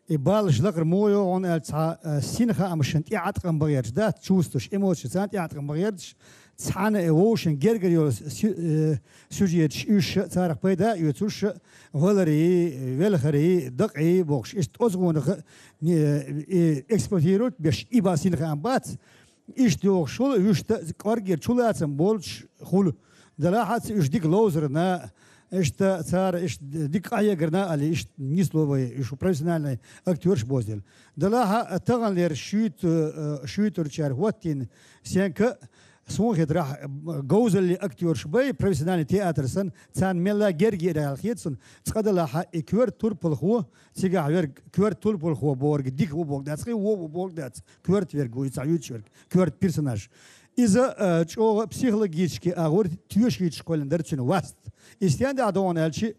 и баллаш лакхара муха йогӀу аьлча, цхьа, э, синхаамашна тӀеӀаткъам бан гӀерташ дац, чувстваш, эмоциш царна тӀеӀаткъам бан гӀерташ, цхьана и вовшийн гергара йолу сю-, э, сюжеташ уьш а, царах пайда а оьцуш а, валарий, велхарий, дакъий бохуш, иштта оцу гӀонах а, э, и эксплуатировать беш, и бан синхаам бац. Иштта йогӀуш хуьлу, вуьшта кӀоргера чулацам болчуш хуьлу. Делахь а ца уьш дика ловзарна, Иштта цара иштта дика къахьегарна али, иштта нисло вай, иштта профессиональный актёрш бозделла. Делахь а таханлера шуьйта, э, шуьйтурчара хӀоттийна сенка, суна хетарехь, говзаллин актёрш бай, профессиональный театр санна, царна мелла герга яр аьлла хета суна, цкъа делахь а и коьрта турпалхо, цигахь верг коьрта турпалхо бохург дика ву бохург дац, кхин вон ву бохург дац, коьрта верг ву, и цхьа юьйцуш верг, коьрта персонаж. Иза, э, чӀогӀа психологически агӀор тоьшийча кхоьллина дара цуьнан васт. И стенна догӀу аьлча,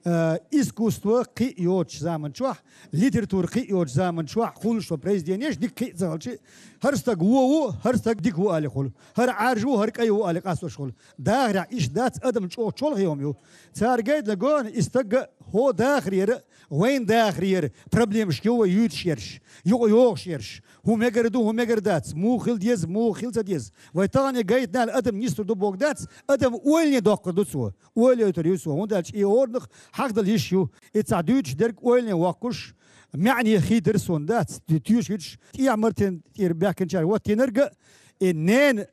э, искусство кхиъ йоцучу заман чохь, литература кхиъ йоцучу заман чохь хуьлуш йолу произведенеш дика кхиъ ца хилча, хӀара стаг вон ву, хӀара стаг дика ву али хуьлу, хӀара Ӏаьржа ву, хӀара кӀайн ву али къастош хуьлу. Дахарехь иштта дац, адам чӀогӀа чолхе хӀума ю. Цара гайтина гонах и стаг а хӀокху дахарера, вайн дахарера проблемаш ю вай юьйцуш ерш, юкъа йогӀуш ерш. ХӀун мегар ду, хӀун мегар дац, муха хила деза, муха хила ца деза. Вай тахана гайтина аьлла адам нислур ду бохург дац, адам ойлане доккхур ду цо. Ойлаойтур ю цо, хӀунда аьлча и хӀоранах хьахадала йиш ю. И цхьа дуьйцуш дерг ойлане воккхуш, маьӀне хийтира суна дац, тоьшуьйтуш, тӀехьа Мартан тӀера баьхкинчара хӀоттийнарг а, и ненан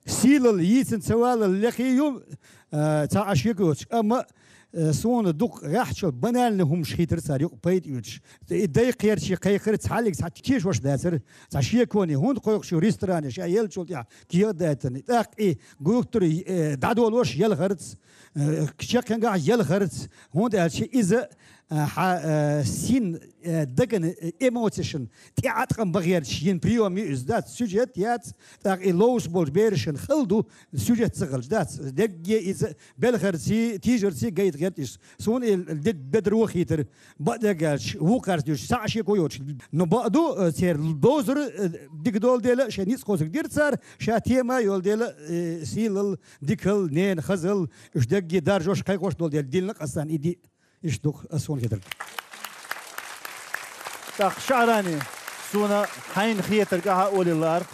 сийлалла йийцина ца валалла лекха ю, а, цхьа а шеко йоцуш. Амма, а, суна дукха гӀаьхчул банальный хӀумаш хийтира цара юкъа пайда оьцуш. И дай кхерчий кхайкхира, цхьаллиг цхьа тешош дацара, цхьа шеконе, хӀунда кхойкхуш ю ресторане, ша еллачул тӀаьхьа кехат а даийтина. ТӀаккха и гуьгтур, э, дӀадолош елхарца, э, чекхъянгахь елхарца, хӀунда аьлча иза, э, хьан, э, син, э, даган, э, эмоцешна тӀеӀаткъам бан гӀерташ йина приём ю иза, дац, сюжет яц, тӀаккха и ловзуш болчу берашна хала ду, сюжет ца хилча, дац, дерриге иза белхарций, тийжарций гайта гӀерта иза. Суна и дерг бедаро хийтира, бакъдерг аьлча, вукхарца дуьйцуш, цхьа а шеко йоцуш. Но бакъ ду, э, церан дозар, э, дика долу дела, шайн ницкъ кхочург дира цара, ша тема йолу дела, э, сийлалла, дикалла, ненан хазалла, уьш дерриге даржош, кхайкхош долу дела, дилна къастан и ди. Иштта ду-кх ас суна хетарг. ТӀаккха, ШаӀрани, суна хьайна хетарг ахьа а олийла лаара.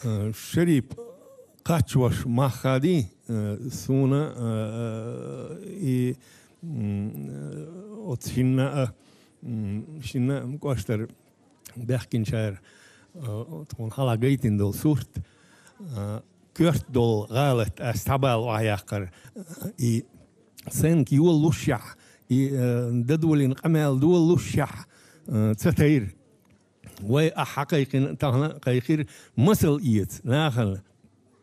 Э, Шарип, кхаччош мах хадий, э, суна, э, и, м, э, оцу шинна а, м, шинна а кӀоштара баьхкинчара, э, тхуна хьалха гайтина долу сурт, э, коьрта долу гӀалат ас цхьабала охьаяккхар, э, и санна йолалушехь, и, э, дадолийна къамел долалушехь, э, ца тайра. Вай ахьа кхайкхина, тахана а кхайкхира, масал эца нахана.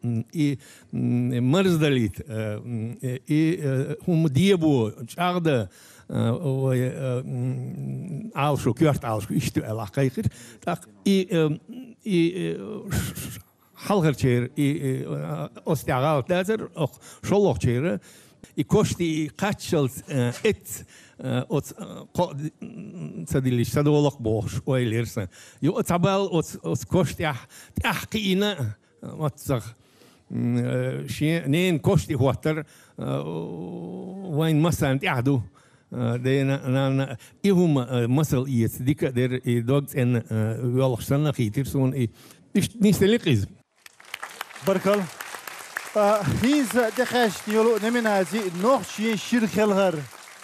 М, и, м, марздалийта, э, м, и, э, хӀума дебо, чӀагӀда, э, вай, э, м, Ӏалашо, коьрта Ӏалашо, иштта аьлла ахьа кхайкхира. ТӀаккха и, э, и, э, ш-, ш-, хьалхарчеран, и, и, э, оцу тӀехь гӀалат дацара, оха шолгӀачеран, и кошти, и кхаччалц, э, эц, э, оцу, э, кхоъ, м, ца диллича, ца долу-кх бохуш, ойла яра сан. Юха цхьабалла оцу, оцу кошта тӀехь, тӀаьхьа кхиийна, э, оццах, м, э, шен ненан кошти хӀоттар, э, вайн массарна тӀехь ду. Э, дена, нанна, и хӀума, э, масал эца дика а дера, и дог цӀена, э, йолуш санна а хийтира суна, и иштта нисделира иза. Баркалла. Ткъа хӀинца тӀекхаьчна йолу номинаци «Нохчийн шира хелхар»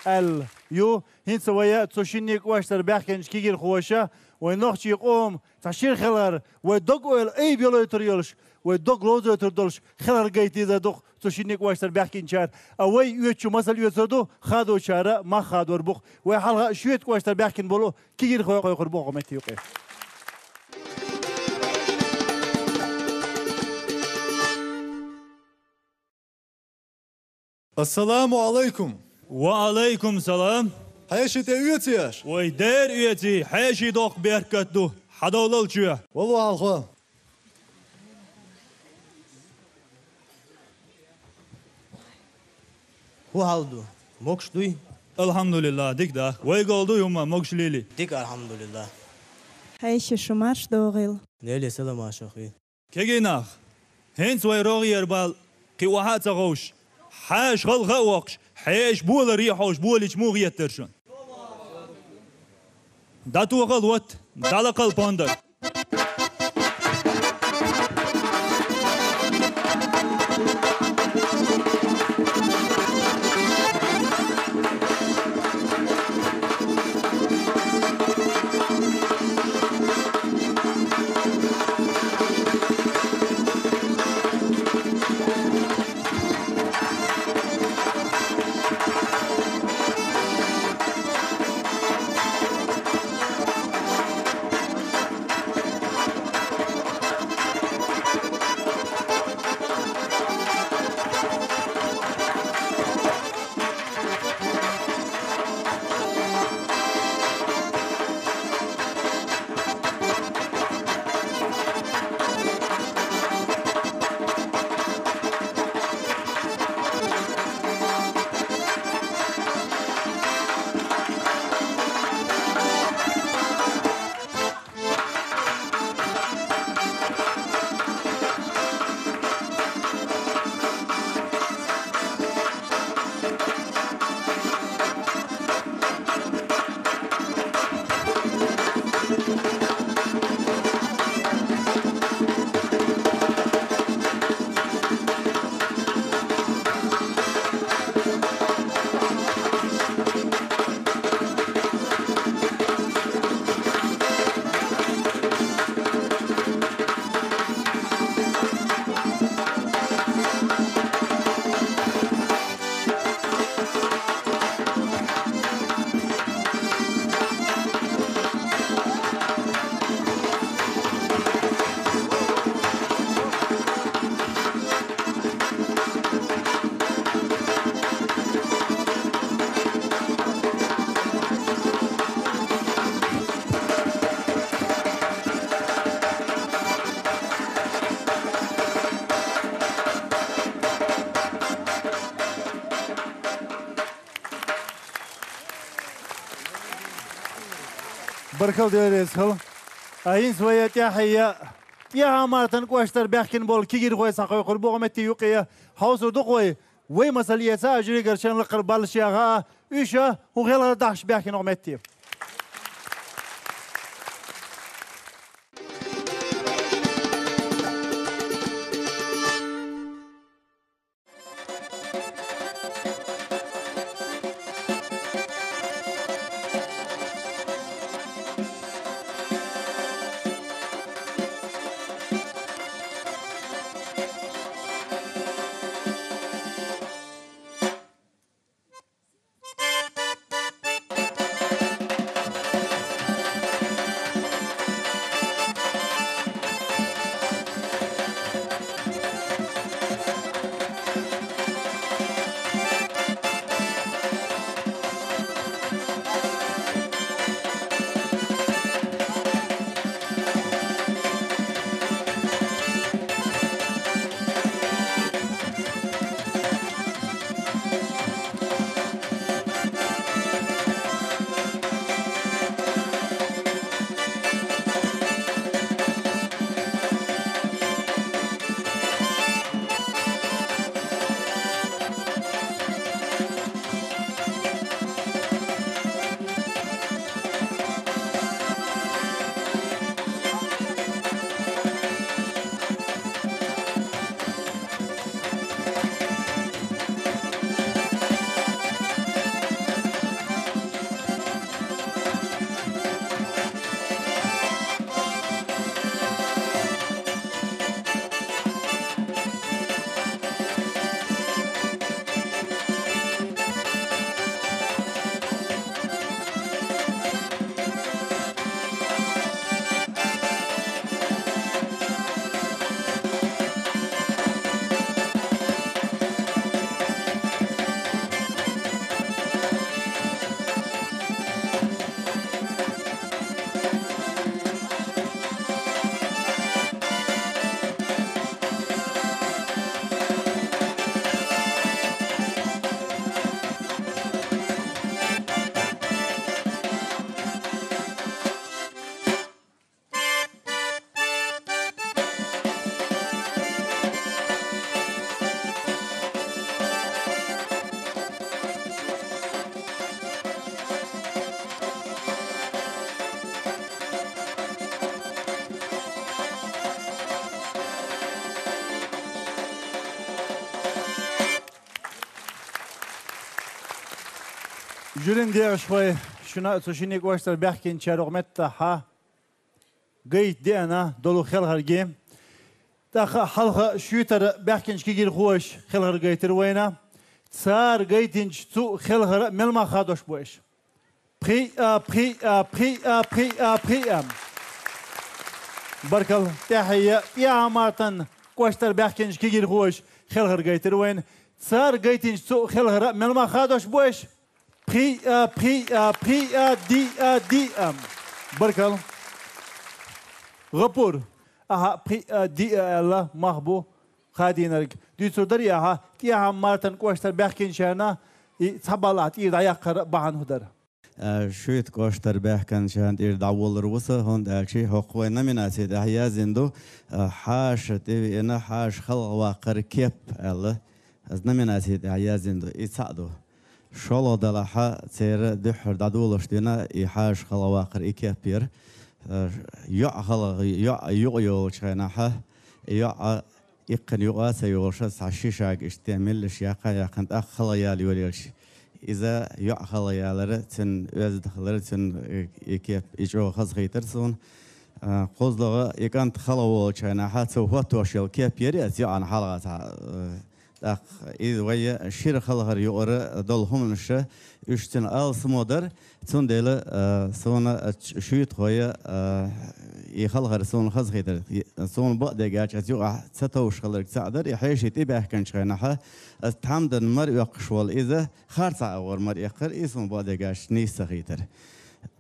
аьлла ю. ХӀинца вай цу шинне кӀоштара баьхкинчу кегийрхоша, вай нохчийн къоман цхьа шира хелхар, вай дог-ойла айба йолуьйтур йолуш, вай дог ловзуьйтур долуш хелхар гайта дезар ду-кх цу шинне кӀоштара баьхкинчара. А вай оьцучу масал оьцур ду, хадочара мах хадор бу-кх. Вай хьалха шоьтан кӀоштара баьхкина болу кегийрхой кхойкхур бу-кх метта юкъе. Ассаламу алайкум! Ва алайкум салам! Хьеший тӀе оьций аш? Вай дера оьций, хьеший доккха беркат ду. Хьадовлал чоь! Вало хьалха! ХӀун хьал ду? Могуш дуй? Алхьамдулиллах, дика да. Вай гал дуй хӀумма, могуш лели? Дика, алхьамдулиллах. Хьеший, шу марш догӀийла. Нели, салам ашахви. Кегий нах, хӀинца вай рогӀера бал кхин охьа а ца ховш, хьаша халха а воккхуш, хьеший боларе а хьовш, болийча муха хетара шуна? ДӀатохал ват, дӀалакхал пондар. Баркал, Дела реза хила. А хӀинца вай тӀаьхье, тӀехьа мартан кӀоштара баьхкина болу кегийрхой схьакхойкхур бу хӀокху метте юкъе. Хьовсур ду-кх вай, вай масал эца а жюригара шайн лакхара баллаш яха а, уьш а хӀун хелхар дахьаш баьхкина хӀокху метте. Жюрин декъашхой, шуна а цу шинне кӀоштара баьхкинчара хӀокху меттехь гайта деана долу хелхарге. ТӀаккха а хьалха шуьйтара баьхкинчу кегийрхоша хелхар гайтира вайна. Цара гайтинчу цу хелхара мел мах хадош бу аша? Пхиъ а, пхиъ а, пхиъ а, пхиъ а, пхиъ а. Баркалла, тӀаьхье, тӀехьа мартан кӀоштара баьхкинчу кегийрхоша хелхар гайтира вайна. Цара гайтинчу цу хелхара мел мах хадош бу аша? Пхиъ а, пхиъ а, пхиъ а, диъ а, диъ а. Баркалла. ГӀапур, ахьа пхиъ а, диъ а аьлла, мах бу хадийнарг. Дуьйцур дарий ахьа, тӀехьа мартан кӀоштара баьхкинчарна и цхьа балл ахьа тӀера дӀаяккхар бахьана хӀун дара? А, шуьйта кӀоштара баьхкинчарна тӀера дӀаволлур ву со, хӀунда аьлча хӀокху вайн номинаци тӀехь яздина ду, а, хьаша тӀевеана, хьаша халха ваккхар кеп аьлла. Аса номинаци тӀехь яздина ду, и цхьаъ ду. ШолгӀа далахь, церан дуьххьара дӀадолуш дина и хьаша халха ваккхар и кеп яра. Э, йоӀ халха, йоӀ юкъа йолчу хенахь, и йоӀ иккхина юкъа а ца йолуш, цхьа ши шаг иштта меллаша яккха а яьккхина, тӀаккха халха яла йолаелча, иза йоӀ халха ялар, цуьнан оьзда хилар, цуьнан, э, и кеп, и чӀогӀа хазахийтар суна. Э, кхозлагӀа и кӀант халха волчу хенахь, цо хӀоттош йолу кеп яра иза йоӀана хьалха цхьа, э, ТӀаккха иза вай шира халхара юкъара долу хӀуманаш, уьш цуьнан алсамо дара, цундела, а, суна, а, ш-, шуьйтахой, а, и халхар суна хазахийтира. Суна бакъдерг аьлча, аса юкъахь ца товш хиларг цхьаъ дара, и хьеший тӀебаьхкинчу хенахь, аса тхьамдан мара оьккхуш волу иза, харцахь агӀор мара эккхара, и суна бакъдерг аьлча нийса ца хийтира.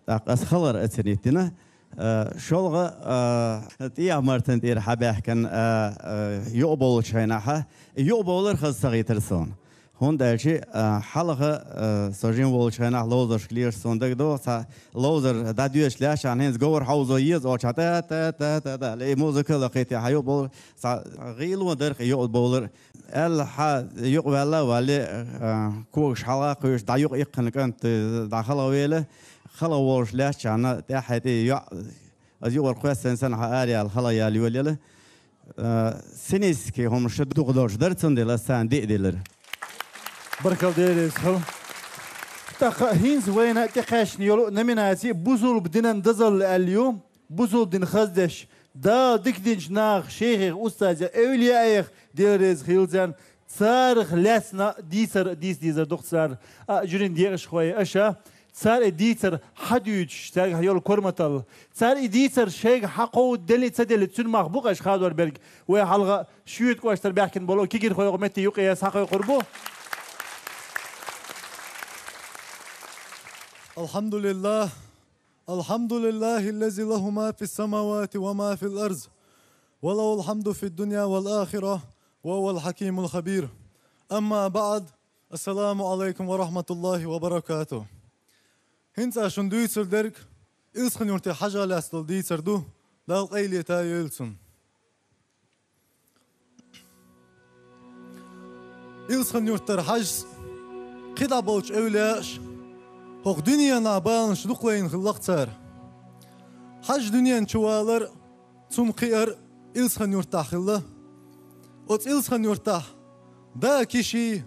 ТӀаккха аса халхар а ца ниттина, Э, шолгӀа, э, тӀехьа мартан тӀера хьабаьхкина, э, э, юкъабовлучу хенахь, юкъабовлар хаза ца хийтира суна. ХӀунда аьлча, а, хьалха, а, со жима волчу хенахь ловзаршка лелаш суна дагадогӀу, цхьа ловзар дӀадоьдуш лаьттачхьана хӀинца говр хьовзо еза олчхьана, та, та, та, та, та, ле, и музыка а лакхийта, хьан юкъа бовлар, цхьа гӀийло дара-кх юкъа бовлар. Аьлла, хьан юкъа ваьлла а валле, а, когаш хьалха а кхуьйсуш, дӀа юкъа иккхина кӀант, э, дӀа хала а велла, хала волуш лаьттачхьана, тӀаьххье тӀе йоӀ, аса юкъара кхоьссина санна, хьан ара яьлла, хала яьлла йолаелла. Э, синийски хӀума ша дукха долуш дара, цундела аса царна диъ делира. Баркалла, Дела реза хуьлда. ТӀаккха хӀинца вайна тӀекхаьчна йолу номинаци «Бусулба динан дозалла» аьлла ю. Бусулба дин хаздеш, Дала дика динчу наха, шайхех, устазех, эвлияэх, Дела реза хуьлда царна, царах лаьцна дийцар а дийца дезар ду-кх цара. А, журин декъашхой, аша, цара и дийцар хьадуьйцуш, цаьргахь йолу корматалла. Цара и дийцар шайга хьакховдаделли а, ца делли а, цуьнан мах бу-кх аша хадор берг. Вай хьалха Шоьтан кӀоштара баьхкина болу кегирхой хӀокху метте юкъе схьакхойкхур бу. الحمد لله. الحمد لله الذي له ما في السماوات وما في الأرض، وله الحمد في الدنيا والآخرة، وهو الحكيم الخبير. أما بعد، السلام عليكم ورحمة الله وبركاته. ХӀинца шуна дуьйцур дерг Илсхан-Юрте Хьажа лаьцна долу дийцар ду, Дала къайле та йойла цунна. Илсхан-Юртара Хьажас, кхидӀа болчу эвлияаш, хӀокху дуьненахь баланаш дукха лайна хилла-кх цара. Хьажа дуьнен чу валар, цунна кхиар Илсхан-Юртахь хилла. Оцу Илсхан-Юртахь да Киши,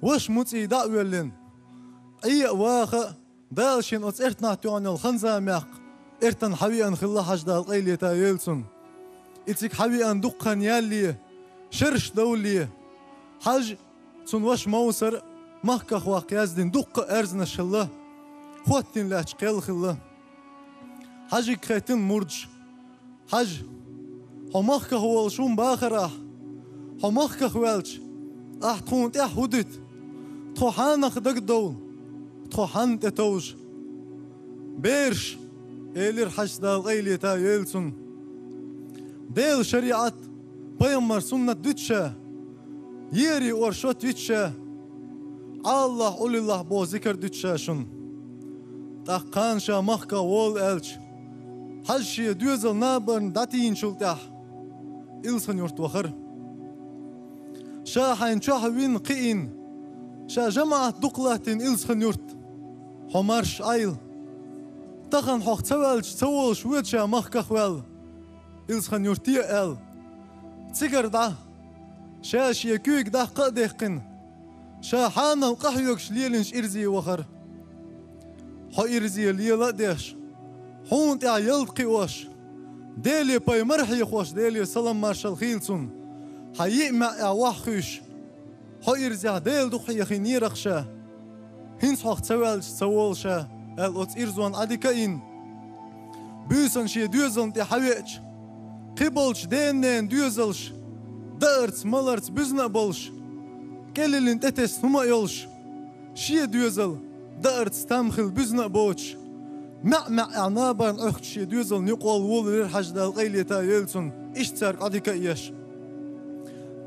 ваша МуцӀий дӀа а воьллина, Ӏе а, ваха а, Дала шена оцу эртанахь тоьхна йолу хан-заманехь эртана хьавеана хилла Хьажа, Дала къайле та йойла цунна. И цига хьавеана дукха хан ялале, шераш довлале, Хьажа, цунна ваша Мовсар махках ваккха яздина дуккха а аьрзнаш хилла, хӀоттийна лаьтташ кхел хилла. Хьажига хаьттина мурдаша: «Хьажа, хьо махках волуш ву-м бахарехь, хьо махках ваьлча, ахь тхуна тӀехь хӀун дуьту? Тхо хьанах дагадовла, тхо хьанна тӀетовжа?» «Бераш, — элира Хьажас, Дала къайле та йойла цунна, — Делан шариӀат, пайхамаран суннат дуьту ша, еарий оршот виту ша, Аллахь, уллиллахь боху зикар дуьту ша шуна». ТӀаккха кхана ша махках волу аьлча, Хьажа шен доьзал набарна дӀатийначул тӀаьхьа Илсхан-Юрт вахара. Ша хьайна чохь вина, кхиийна, ша жамаӀат дукха латтийна Илсхан-Юрт, хьо марша Ӏийла. Тахана хьох ца ваьлча, ца волуш воьду ша махках ваьлла, Илсхан-Юрте а аьлла. Цигара дӀа, ша шен куьйга даккха а даьккхина, ша хьанал къахьоьгуш лелийначу ирзе вахара. Хьо ирзе лела а деш, хьуна тӀехь ялта кхиош, Деле пайхамар а хьехош, Делера салам-маршалла хийла цунна, хьан йиъ маьӀӀехь ваха хуьйш, хьо ирзехь Дела дукха хьехийнера-кх ша. ХӀинца хьох ца ваьлча, ца волу ша, аьлла, оцу ирзонна Ӏадика а йина, буьйсанна шен доьзална тӀе хьавеача, кхиболчу ден-ненан доьзалш даарца, маларца буьзна а болуш, кӀеллина тӀетесна хӀума а йолуш, шен доьзал даарца там хилла буьзна а боцуш, маьӀ-маьӀӀехь набарна Ӏохкуш шен доьзална юкъа волавелира Хьажа, Дала къайле та йойла цунна, иштта цаьрга Ӏадика а еш.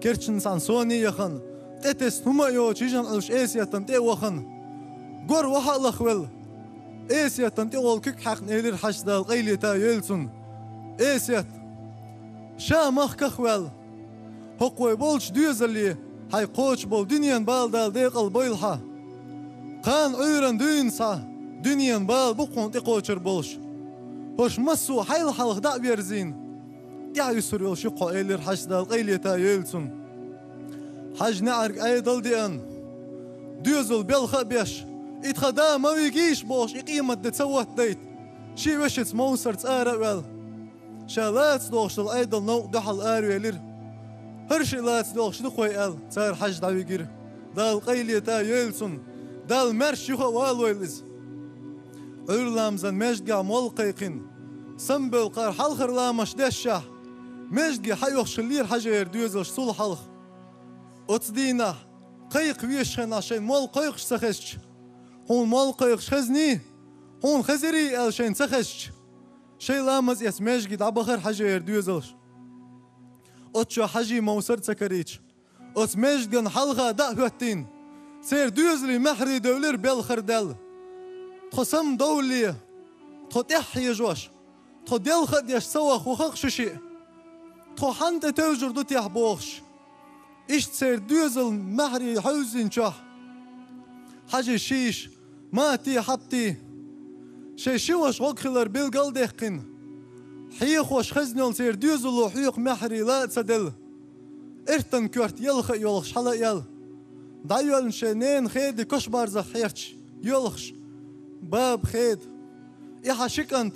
Керчина цхьана соне а яхана, тӀетесна хӀума а йоцуш йижина Ӏуьллуш Эсетан тӀе а вахана, гор ваха а лахвелла, Эсетан тӀе волу куьг хьаькхна элира Хьажас, Дала къайле та йойла цунна: «Эсет, ша махках а ваьлла, хӀокху вай болчу доьзале хьайн кхочуш болу дуьненан бала Дала декъал бойла хьан. Кхана Ӏуьйранна дуьйна схьа дуьненан бала бу хьуна тӀекхочур болуш. ХӀорш массо а хьайла хьалха дӀа а верзийна, тӀаьхьуьйсур йолуш ю-кх хьо», — элира Хьажас, Дала къайле та йойла цунна. Хьажа неӀарга Ӏедал а деана, доьзал белха а беш, и тхан да ма вигийша бохуш, и къематде ца хӀоттадайта, шен вешица Мовсарца ара а ваьлла, ша лаца дохуш долу Ӏедал новкъа дуьхьал аравелира. «ХӀара шиъ лаца дохуш ду-кх вай», — аьлла, цара Хьажа дӀавигира. Дала къайле та йойла цунна, Далла маьрша юха а валойла иза. Ӏуьйра ламазан маьждигехь молла кхайкхина, самабевлла кхара хьалхара ламазаш дешшехь, маьждиге хьаоьхуш хиллера Хьажера доьзалш цул хьалха. Оцу дийнахь, кхайкха везачу хенахь шайна молла кхойкхуш ца хезча, «Хьуна молла кхойкхуш хезний? Хьуна хезирий?» — аьлла шайна ца хезча, шайн ламаз эцна маьждиге дӀабахара Хьажера доьзалш. Оцу чохь Хьажий Мовсар а ца карийча, оцу маьждиган хьалха дӀа а хӀоьттийна, Церан доьзалийн маьхьарий девлира белхар даьлла. Тхо самадовлале, тхо тӀаьхьа хьежош, тхо делха а деш ца ваха вахара шу шиъ. Тхо хьанна тӀе тевжар ду техьа бохуш. Иштта церан доьзалан маьхьарий хьевзинчохь, хьажий шиша, Мати, Хьапти, шайн ши ваша гӀог хилар билгал а даьккхина, хьехош хезна йолу церан доьзало хьоьху маьхьарий ла а ца делла, эртан коьрта елха а йолуш хьала а яьлла, дӀайоьллина шайн ненан Хеди кошбарзах хьерча йоьлхуш, баба Хеда, и хьан ши кӀант,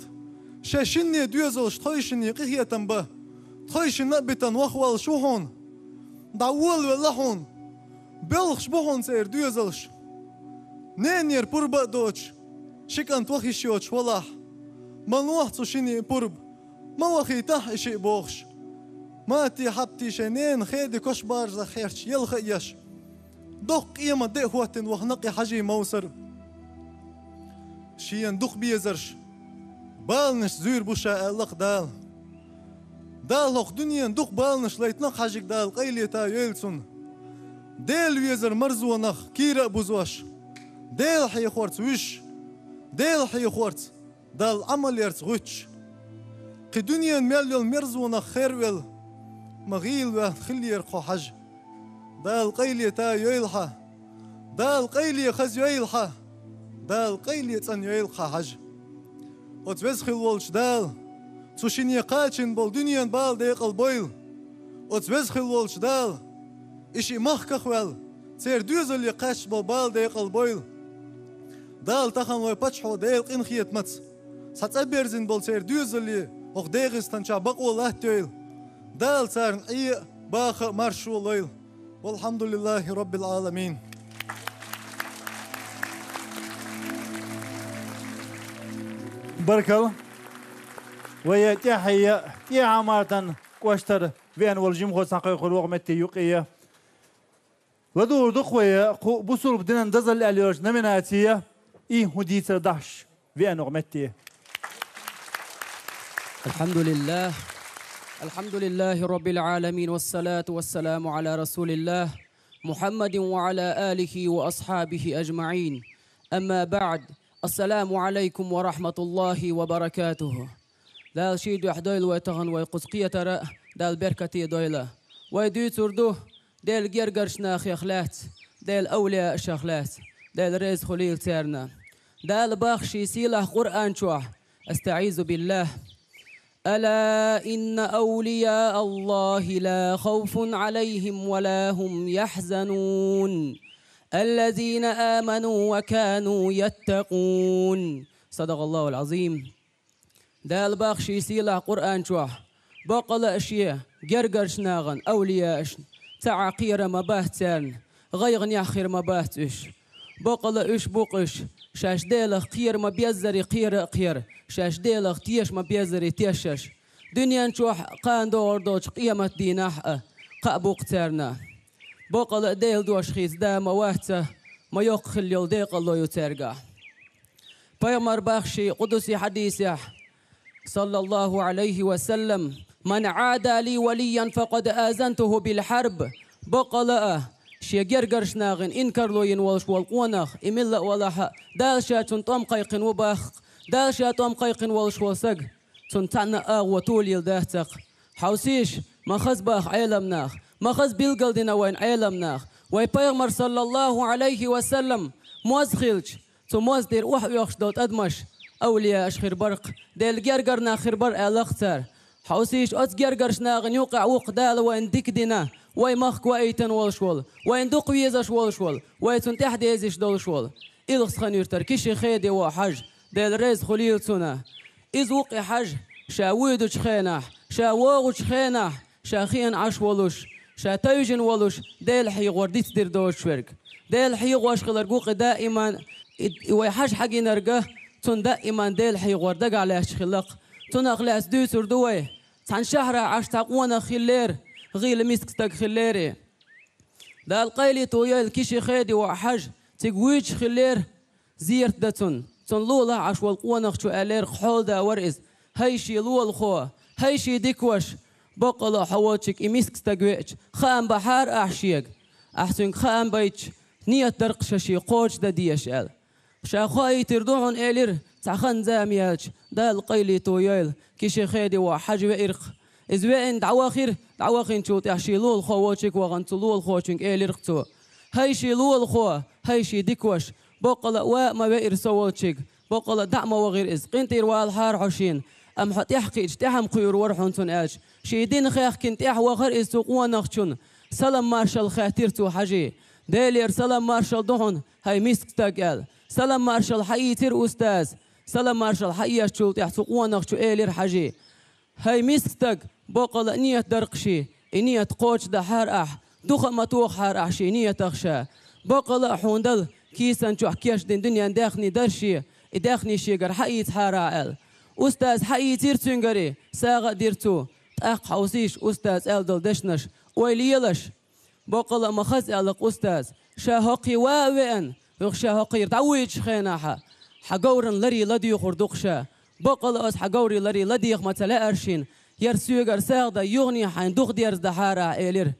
шайн шинне доьзалш тхойшинна къинхетам бан, тхойшинна а битина ваха воллуш ву хьуна. ДӀаволавелла хьуна. Боьлхуш бу хьуна церан доьзалш. Ненера пурба а доцуш, ши кӀант ваха йиш йоцуш валахь, ма лохьа цу шине пурба, ма вахийтахьа и шиъ бохуш, Мати, Хьапти шайн ненан Хеди кошбарзах хьерча елха а еш, доккха къемат де а хӀоттийна вахана-кх и хьажий Мовсар. Шена дукха безарш, баланаш зуьйр бу ша аьлла-кх Дала. Дала хӀокху дуьненан дукха баланаш лайтина-кх хьажига Дала, къайле та йойла цунна. Дела везар марзонах кийра а бузош, Дела хьехорца вуьзуш, Дела хьехорца Далла Ӏамал ярца гӀуьттуш. Кхин дуьненан мел йолу мерзонах хер а велла, ма гӀийла ваьхна хиллера-кх хьо хьажа. Дала къайле та йойла хьан. Дала къайле хаза йойла хьан. Дала къайле цӀанйойла-кх хьан хьажа. Оцу веза хилла волчу Дала цу шине кхачийна болу дуьненан бала декъал бойла. Оцу веза хилла волчу Дала и шиъ махках а ваьлла, церан доьзале кхаьчна болу бала декъал бойла. Дала тахана вайн паччахьо Делан къинхетамца схьа цӀа берзина болу церан доьзале хӀокху ДегӀастан чохь бакъо латтайойла. Дала царна Ӏе а, баха а маршо лойла. Валхьамдулиллахи Роббил Ӏаламин. Баркалла. Вай тӀаьхье а, ТӀехьа-Мартан кӀоштара веана волу жимахо схьакхайкхор ву-кх метте юккъе. ЛадугӀур ду-кх вай кху бусулба динан дозалла аьлла йолчу номинацехь, и хӀун дийцар дахьаш веана ву-кх метте. الحمد لله. الحمد لله رب العالمين، والصلاة والسلام على رسول الله محمد وعلى آله وأصحابه أجمعين. أما بعد. السلام عليكم ورحمة الله وبركاته. Дала шен дуьхьа дойла вай тахана вай кхуза кхетар а, Дала беркате дойла. Вай дуьйцур ду Делан гергарчу нахех лаьцна, Делан авлияашах лаьцна, Дела реза хуьлийла царна. Дала боху шен сийлахь Къуръан чохь: أستعيذ بالله. ألا إن أولياء الله لا خوف عليهم ولا هم يحزنون. الذين آمنوا وكانوا يتقون. صدق الله العظيم. Дала боху шен сийлахь Къуръан чохь: баккъала а шен гергарчу нахана, авлияашна, цхьа а кхерам ма бац царна, гӀайгӀанехь хир ма бац уьш. Баккъала уьш бу-кх уьш, шаьш Делах кхера ма-беззара кхера а кхер, шаьш Делах теша ма-беззара тешаш. Дуьнен чохь а, кхана догӀур долчу къематдийнахь а кхаъ бу-кх царна. Баккъала а Делан дош хийца да ма вац, ма йоккха хилла йолу декъалло ю цаьргахь. Пайхамар боху шен къудси хьадисехь, саллаллаху Ӏалайхи ва саллам: من عادى لي وليا فقد آذنته بالحرب. Баккъала а, шен гергарчу нахана инкарло йина волуш волу къонах, и милла а валахь а, Дала ша цунна тӀом кхайкхина ву боху-кх, Дала ша тӀом кхайкхина волуш волу саг, цунна цхьанна а агӀо толийла дац-кх. Хьовсийша, ма хаза боху Ӏеламнах, ма хаза билгалдина вайна Ӏеламнах, вай Пайхамар, саллаллаху Ӏалайхи ва саллам, моз хилча, цу моз тӀера охьаоьхуш долу тӀадамаш авлияаш хир бара-кх, Делан гергара нах хир бара аьлла-кх цара. Хьовсийша, оцу гергарчу нахана юккъехь ву-кх Дала вайна дика дина, вай махка ваийтина волуш волу, вайна дукха везаш волуш волу, вай цунна тӀаьхьадезаш долуш волу Илхасхан-Юьртара Киши Хеди воӀ Хьажа, Дела реза хуьлийла цунна. Иза ву-кх и Хьажа, ша вуьйдучу хенахь, ша вогӀучу хенахь, ша хиъна Ӏаш волуш, ша тевжина волуш, Дела хьехор дицдина доцуш верг. Дела хьехош хиларг ву-кх и даиман, и, и вай Хьажа хьагинарг а, цунна даиман Дела хьехор дагахь лаьтташ хилла-кх. Цунах лаьцна дуьйцур ду вай: цхьана шахьарахь Ӏаш цхьа къонах хиллера, гӀийла миска стаг хиллера и. Дала къайле тойойла Киши Хеди воӀ Хьажа, цига вуьйцуш хиллера, зерат дан цунна. Цунна лулахь Ӏаш волу къонахчо аьллера-кх, хьолада вара иза: «ХӀай шен лулахо, хӀай шен дика ваша, баккъала а хьо волчуьнга и миска стаг веача, хаам бахьара ахь шега? Ахь цуьнга хаам байташ, Нийят дар-кх ша ший кхочушдан дезаш аьлла. Ша хоийтийр ду хьуна, элира, цхьа хан-зама яьлча, Дала къайле тояйла, Киши-Хеди воӀ Хьажа веар-кх. Иза веана дӀавахар, дӀаваханчул тӀехьагӀа ший лулахо волчуьнга вахана, цу лулахочуьнга элира-кх цо: «ХӀай ший лулахо, хӀай ший дика ваша, боккъала а ваа а ма веара со волчуьнга, боккъала а дӀа а ма вахийра иза, къинтӀера валахьара хьо шена, амма хьо тӀехьакхиъча, тӀехьа-м кхуьур вара хьуна цунна», — аьлча, ший дин хехкина тӀехьа вахара иза цу къонахчун. Салам-маршалла хаьттира цо Хьажий. «Делера салам-маршалла ду хьуна, хӀай миска стаг», — аьлла. Салам-маршалла хьаийцира устаза. Салам-маршалла хьаэцачул тӀехьагӀа цу къонахчо элира Хьажий: «ХӀай миска стаг, боккъала а нийят дар-кх ший, и нийят кхочушдахьара ахьа, духа а ма тохахьара ахьа ший нийятах ша. Боккъала а хьуна Дала кийсан чохь кийчдина дуьненан даьхни дар ший, и даьхни шегара хьаийцахьара ахьа», — аьлла. Устаза хьаийцира цуьнгара, сагӀа а дира цо. ТӀаккха хьовсийша устаза аьлла долу дешнаш, ойла елаш. «Боккъала а ма хаза, — аьлла-кх устаза, — ша хӀокхе ваа а веана, юха ша хӀокхера дӀавуьйцучу хенахь, хьан говран ларий ладуьйхур ду-кх ша. Боккъала а аса хьан говрий ларий ладийха ма ца лаьара шена, хӀара соьгара сагӀа дан юхане хьайна духа дерзадахьара ахьа», — элира.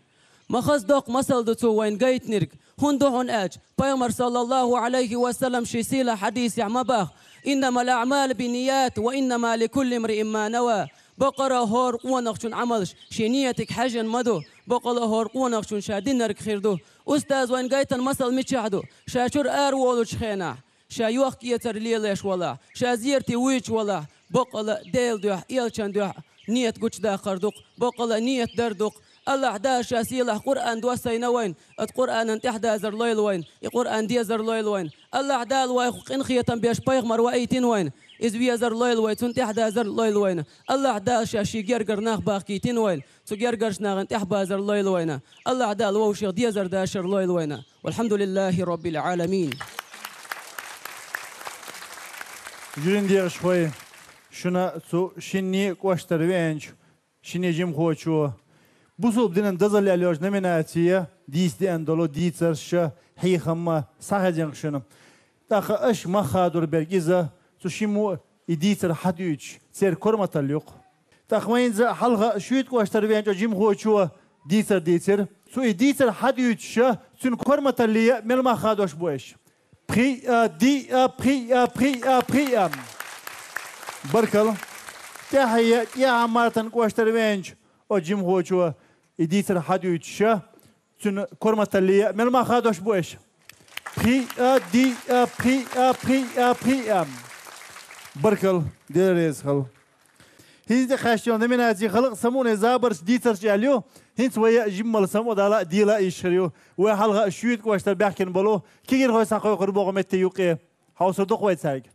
Ма хаза доккха масал ду цо вайна гайтинарг, хӀунда ду хьуна аьлча, Пайхамара, саллаллахӀу Ӏалайхи ва саллам, шен сийлахь хьадисехь ма боху: «Иннамал аӀмалу бинният, ва иннама ликулли имриин ма нава». Боккъала а хӀора къонахчун Ӏамалш шен нийятига хьаьжжина ма ду, боккъала а хӀора къонахчун ша динарг хир ду. Устаза вайна гайтина масал мичахь ду? Ша чуьра араволучу хенахь, ша йохк-эцар лелош валахь, ша зерате вуьйцуш валахь, боккъала а Делан дуьхьа, элчан дуьхьа нийят гучудаккхар ду-кх, боккъала а нийят дар ду-кх. АллахӀ Дала ша сийлахь Къуръан доссийна вайна, оцу Къуръанан тӀаьхьадазар лойла вайна, и Къуръан дезар лойла вайна. АллахӀ Дала вайх къинхетам беш пайхамар ваийтина вайна, иза везар лойла вай, цунна тӀаьхьадазар лойла вайна. АллахӀ Дала ша шен гергара нах бахкийтина вайна, цу гергарчу нахана тӀаьхьабазар лойла вайна. АллахӀ Дала вовшех дезар дашар лойла вайна. ВалхьамдулиллахӀи роббил Ӏаламин. Жуьрин дегӀашхой, шуна цу шинне а кӀоштара веанчу шинне жимахочо бусалба динан дозалла аьлла йолчу номинацехь дийца деана долу дийцарш, хьехам схьахезна шуна. ТӀаккха аша мах хадор берг иза, цу шиммо а и дийцар хьадуьйцуш, церан корматалла ю-кх. ТӀаккха вайна хьалха шуьйта кӀоштара веанчу жимахочо дийцар дийцира. Цо и дийцар хьадуьйцуш, цуьнан корматалле мел мах хадош бу аша? Пхиъ а, диъ а, пхиъ а, пхиъ а, пхиъ а. Баркалла. ТӀаьхье, тӀаьхьа Мартан кӀоштара веанчу оцу жимахочо и дийцар хьадуьйцуш, цуьнан корматалле мел мах хадош бу аша? Пхиъ а, диъ а, пхиъ а, пхиъ а, пхиъ а. Баркалла, Дела реза хуьлда. ХӀинца тӀекхаьчна йолу номинаци халкъан самукъане забарш, дийцарш аьлла ю. ХӀинца вай жимма самукъадала а, дела а йиш хир ю. Вай хьалха шуьйта кӀоштара баьхкина болу кегийрхой схьакхойкхур бу-кх метте юккъе. Хьовсур ду-кх вай цаьрга.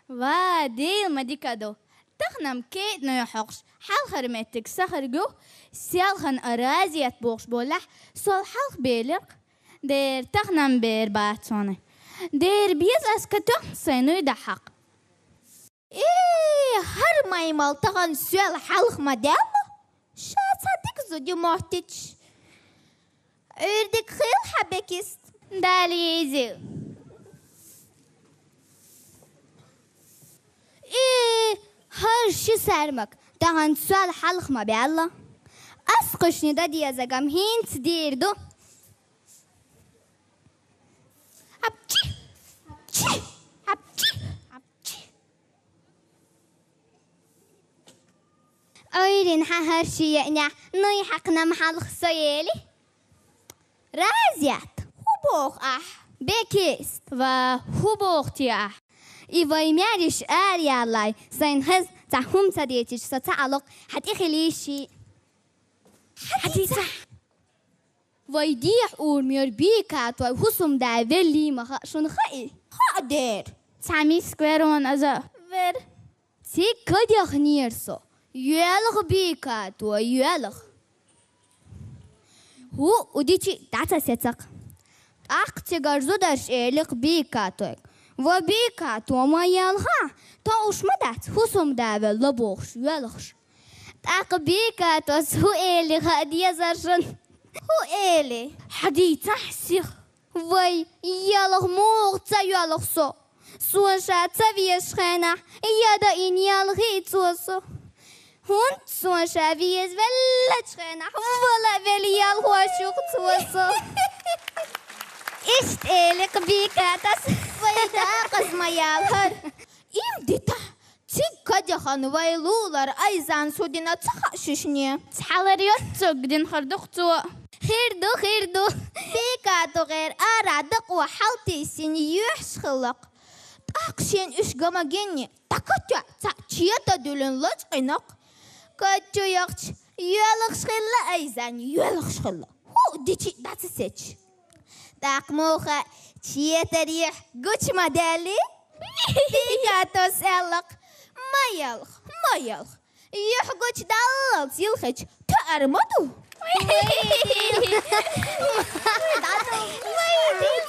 Ва, дийла ма дика ду. Тахана-м кетӀаной хьокхуш, хьалхара меттиг сан хир ю, селхана а разият бохуш боллехь, сол хьалха белира-кх. Дера, тахана-м бер бац хьуна. Дера, беза ас катоьхна сайн нуй дахьакх. Э, хӀара маймал тахана сол хьалха ма даьлла? Ша цхьа дика зуда ю моттича. Ӏуьйрдиг хила хьан, Бекист? Дала иза. Э, хӀара ши саьрмак тахана сол хьалха ма баьлла? Ас кхуьшни дан дезарг-м хӀинца дийр ду. Апчи! Апчи! Апчи! Апчи! Ӏуьйрина хьан хӀара ши еанехь нуй хьаькхна-м хьалха со ели? Разият! ХӀун боху ахь? Бекист! Ва, хӀун боху те ахь? И вай маьрша ара яллалц, сайна хеза цхьа хӀума ца дийцича со ца Ӏалакх, хьан тӀе хилийша. Хьан дийца? Вай дехьа урамера Бикатой хӀусамда веллий ма хаьа шуна, хаьий? Хаьа дера. Цхьа миска вер вон аза. Вер. Цига кадехнера со. Йоьлха, Бикато, йоьлха. ХӀуъу дичи дӀа ца сецакх. ТӀаккха цигара зударша элира-кх Бикатойга: «Ва Бикато, ма елха, товш ма дац, хӀусамда велла бохуш, йоьлхуш». ТӀаккха Бикатос хӀун элира хаьа дезара шуна? ХӀун элира? Хьан дийцахь сиха? Вай, елха муха ца йоьлху со? Сон ша ца везаш хенахь, яда ин ялхий цо со. ХӀунда сон ша веза веллачу хенахь, вала а велла ялхош ю цо со. Иштта элира Бикатас. Вай дакъаза ма ялхара. Им дита, цига кадехана вай лулара Айзан судина ца хаьа шуьшне? Цхьалар йоццуг динхар ду-кх цо. Хир ду, хир ду. Бикато гӀера арахь дакъо хьалтийсина юьхьаш хилла-кх. ТӀаккха шен уьш ган ма гинний, дӀакатоьӀ цхьаъ чета дуьллина лачкъийна-кх. Кад чу яхча, йоьлхуш хилла Айзан, йоьлхуш хилла. ХӀуъа дичи дӀа ца сецча. ТӀаккха муха четар юьхь гучу ма даьллий? Бикатос аьлла-кх: «Ма ялх, ма ялх. Юьхь гучу даллалц йилхича, тоьар ма ду».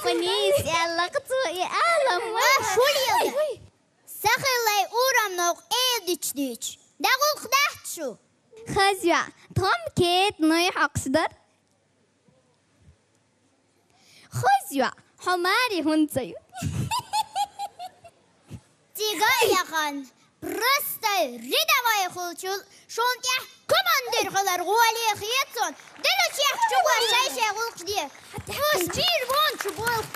Вай, нийса аьлла-кх цо и алам. Ма шу лела. Са хиллай урам новкъа эладича дуьйцуш. ДӀагӀуллакх дац шу. Хаза йоӀ, тхо-м кхета нуй хьокхуш дара. Хоза йоӀ, хьо маре хӀунда ца ю? Цига а яхана, простой рядовой хилчул, шуна тӀехь командир хилар гӀоле хета суна. Делла чехка чу гӀор шай-шай гӀуллакхаш де. Хьо мир вон чу болх.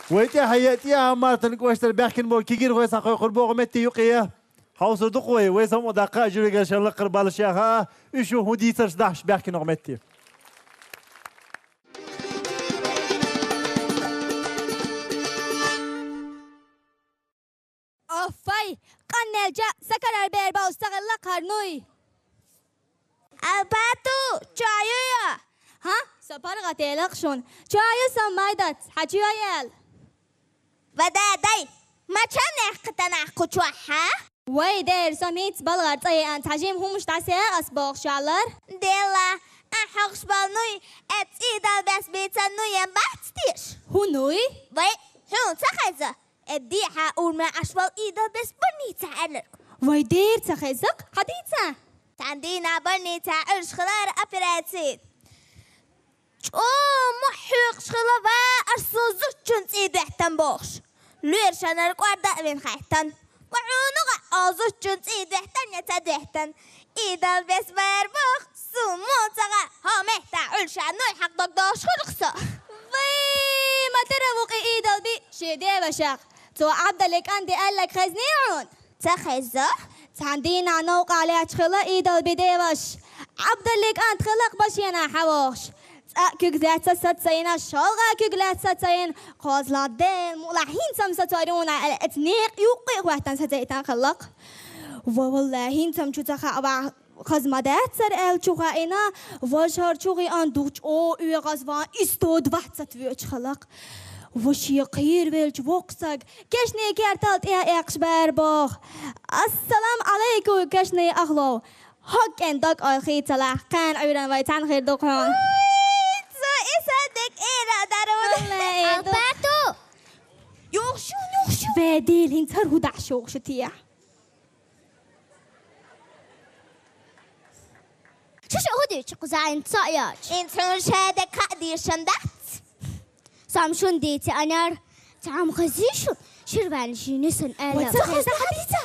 Вай тӀаьхье, тӀаьхье Мартан кӀоштара баьхкина болу кегийрхой схьакхойкхур боху метте юкъе. Хьовсур ду-кх вай, вай самукъадаккха а жюригара шайн лакхара баллаш яха а, уьш ю хӀун дийцарш дахьаш баьхкина метте. Оффай, къаннелча са карара бер болуш ца хилла кхарнуй. Албату, чоь ю йо? ХӀа, со паргӀат елла-кх шуна. Чоь ю, со май дац, хьан чоь яьлла? Ва да дай, ма чам яьккхи танахь кху чохь, хьа? Вай дера, со мицца балгӀар цӀа еана, цхьа жима хӀумаш дӀасаеа ас бохуш яллар? Делла, ахь хьогӀуш болу нуй, эццӀий далбес бийца нуем бац теша? ХӀун нуй? Вай, хьуна ца хеза? Э, дехьа урма Ӏаш волу Идалбес больницахь аьлларг. Вай дера ца хеза-кх, хьан дийца? Цхьана дийнахь больницахь Ӏуьллуш хилара операци. ЧӀогӀа мохь хьоькхуш хилла ва арсо зудчун цӀий доьттан бохуш. Лоьрашанара кӀорда а вина хеттан. Ва хьуна гӀа, о зудчун цӀий доьттан я ца доьттан? Идалбес бара боху, суна муха ца гӀа, хьо меттахь Ӏуьллуш нуй хьакъ дог дохуш хуьлу-кх со. Вай, ма тера ву-кх и Идалби шен девашах. Цо Ӏабдалли кӀант де аьлларг хезний хьуна? Ца хеза? Цхьана дийнахь новкъа лаьтташ хилла Идалби деваш. Ӏабдалли кӀант хилла-кх башенахь хьан вохуш. ЦӀа куьг лаьцна саца йина, шолгӀа куьг лаьцна саца йина, кхозлагӀа Дела мукъ лахь хӀинца-м сацор ю хьуна аьлла, эца некъ юккъе а хӀоьттина сацайтина хилла-кх. Ва валлахӀи, хӀинца-м чу ца хаьа ваха, хаза ма дац цара аьлла чу хаийна, важа хӀара чу гӀиъна дух чӀогӀа оьгӀазван и сто двадцать воьдуш хилла-кх. Ва шен кхийра велча воккха стаг кешнийн кертал тӀе а эккхаш бара боху. Ассаламу Ӏалайкум, кешнийн ахло! ХӀоккӀен дог ойла хийцалахь, кхана Ӏуьйранна вай цхьаьна хир ду-кх хьуна. Ой, цо и саддиг ира даруна. Алла, э, ду. Албату! Юхуш ю, юхуш ю. Ве дийла, хӀинца хӀара хӀун дахьаш юхуш ю те? Шу шу хӀун дуьйцу кхузахь хӀинца цхьаъ йоцуш? ХӀинца хьуна шадерг хаа дезаш дац. Со-м шуна дийци, Анар, цхьа хӀума хезий шуна? Ширвани шен нисана аьлла. Вай, ца хеза, хьан дийца?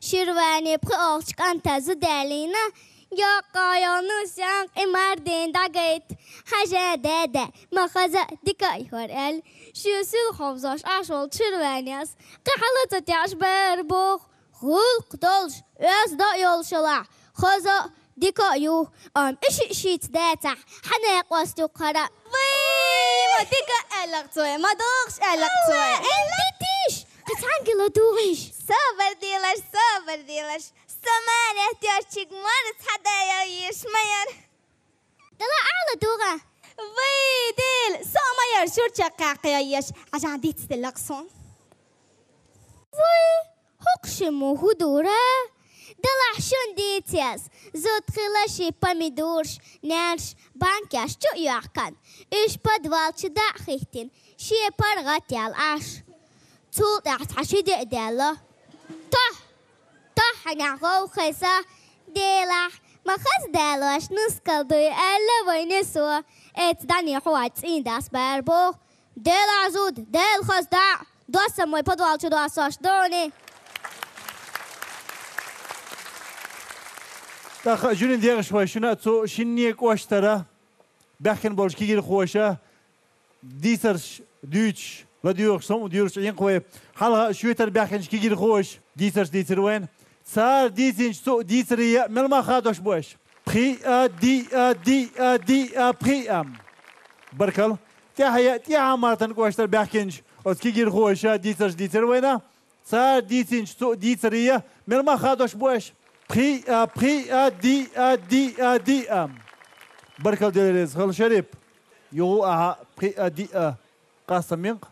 Ширвани пхи олучу кӀанта зуда аьллийна, йоккха йолу нус янкъа и мардина дӀагайта, хьажа, деда, ма хаза дика а йохура аьлла. Шен сил хьовзош Ӏаш волу Ширванис кхин хьала ца тешаш бара боху. ГӀуллакх долуш, оьзда а йолуш ялахь, хаза а, дика а ю, амма и шиъ шица дацахь, хьан некъост ю-кх хӀара? Вай, ма дика аьлла-кх цо, ма догӀуш аьлла-кх цо. Ай, ай, тиш! Кхин цхьаьнгге ладугӀийша. Собар делаш, собар делаш. Со маре тешчиг мара цхьа да йойийша ма яра. Дала Ӏала дугӀа. Вай, Дела, со а ма яра шура чекхъяккха йойеш, хьажахьа дицделла-кх суна. Вай, хӀокху шиммо хӀун дура? Далахь шуна дийца ас, зуда хилла ши помидораш, наьрш, банкеш чу а йоьхкан, уьш подвал чу дӀа а хӀиттина, шен паргӀат яьлла Ӏаш. Цул тӀаьхьа цхьа ши де а даьлла. Тохь! Тохь, хьанехь гӀовгӀа хеза, делахь, ма хаза далош нускал дуй аьлла вайн несо, эца дӀане хьо цӀийндас бара боху, Дела Ӏазуд, Дела хаздаӀ, доссам вай подвал чу доссош дони. ТӀаккха жюрин декъашхой, шуна цу шинне кӀоштара баьхкина болчу кегийрхоша дийцарш дуьйцуш, ладоьгӀуш, сом а доьлуш Ӏийна вай. Хьалха шоьтара баьхкинчу кегийрхоша дийцарш дийцира вайна. Цара дийцинчу цу дийцаре мел мах хадош бу аша? Пхиъа, диъа, диъа, диъа, пхиъа. Баркалла. ТӀаьхьа, тӀаьхьа Мартан кӀоштара баьхкинчу оцу кегийрхоша дийцарш дийцира вайна. Цара дийцинчу цу дийцаре мел мах хадош бу аша? Пхиъа, пхиъа, диъа, диъа, диъа. Баркалла, Дела реза хила, Шарип. Юха а хьа пхиъа, диъа къастам мин-кх?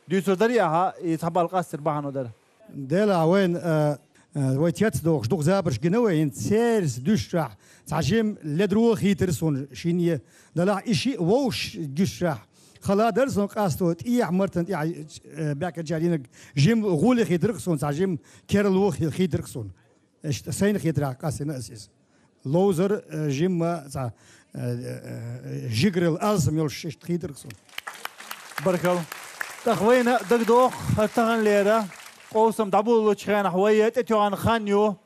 Дуьйцур дарий ахьа, и цхьа балла къастор бахьано дара? Дела а вайна, а, а, вай цецдохуш дукха забарш гина вай, хӀинца церан дуьшшехь, цхьа жимма ледара хийтира суна шинне, делахь и шиъ вовшашца дуьшшехь, хала дара суна къасто, тӀехьа Мартан тӀехьа, э, баьхкинчара йинарг жимма гӀоле хийтира-кх суна, цхьа жимма керла хи-, хийтира-кх суна. Иштта сайна хетарехь къастийна ас иза. Ловзар, э, жимма цхьа, э, э, жигаралла алсам йолуш иштта хийтира-кх суна. Баркалла. ТӀаккха вайна дагадогӀу хӀара таханлера къовсам дӀаболалучу хенахь вай тӀетоьхна хан ю.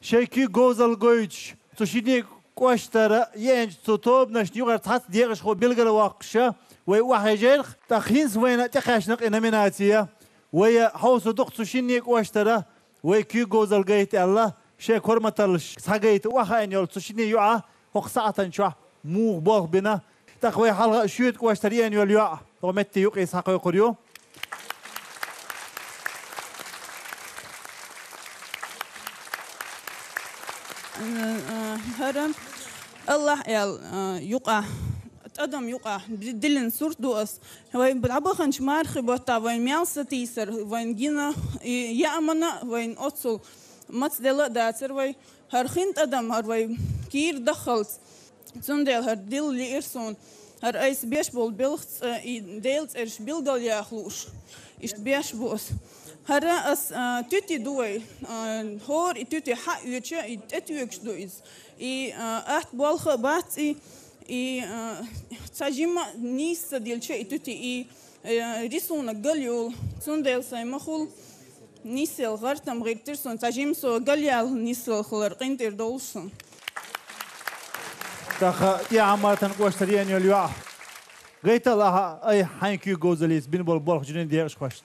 Шайн куьйга говзалла гойтуш, цу шинне кӀоштара еанчу цу тобанашна юкъара цхьацца декъашхо билгалвоккхуша вай охьахьежира-кх. ТӀаккха хӀинца вайна тӀекхаьчна-кх и номинация. Вай хьовсур ду-кх цу шинне кӀоштара вай куьйга говзалла гайта аьлла, шайн корматаллаш схьагайта охьахаийна йолу цу шинне йоӀа хӀокху сахьтана чохь муха болх бина. ТӀаккха вай хьалха а шоьтан кӀоштара еана йолу йоӀ хӀокху метте юкъе схьакхойкхур ю. ХӀара Аллахь аьлла, юкъа, тӀадам юкъа диллина сурт ду ас. Вай дӀабаханчу мархи баттахь вайн мел сатийсар, вайн гина и яамана, вайн оццул мацделла а дацар вай. ХӀара хин тӀадам, хӀара вай кийра даххалц. Цундела хӀара дилла лиира суна. ХӀара айса беш болу белхаца и Делан цӀераш билгал яха лууш. Иштта беш бу ас. ХӀара ас, а, туьти ду вай. А, хӀора и туьти хьаоьчу, и тӀетоьгуш ду иза. И, а, атта болх а бац и, и, а, цхьа жимма а нийса ца дилча и туьти, и, э, рисунок гал йолу. Цундела сайн ма хуьлу нисъелла гӀартам гӀиртира суна, цхьа жимма со гал яьлла нисъелла хилар къинтӀера довлуш суна. ТӀаккха тӀехьа Мартан кӀоштара еана йолу йоӀ. Гайта а лахьа, айхьа хьайн куьйга говзаллица бина болу болх жинийн декъашхошна.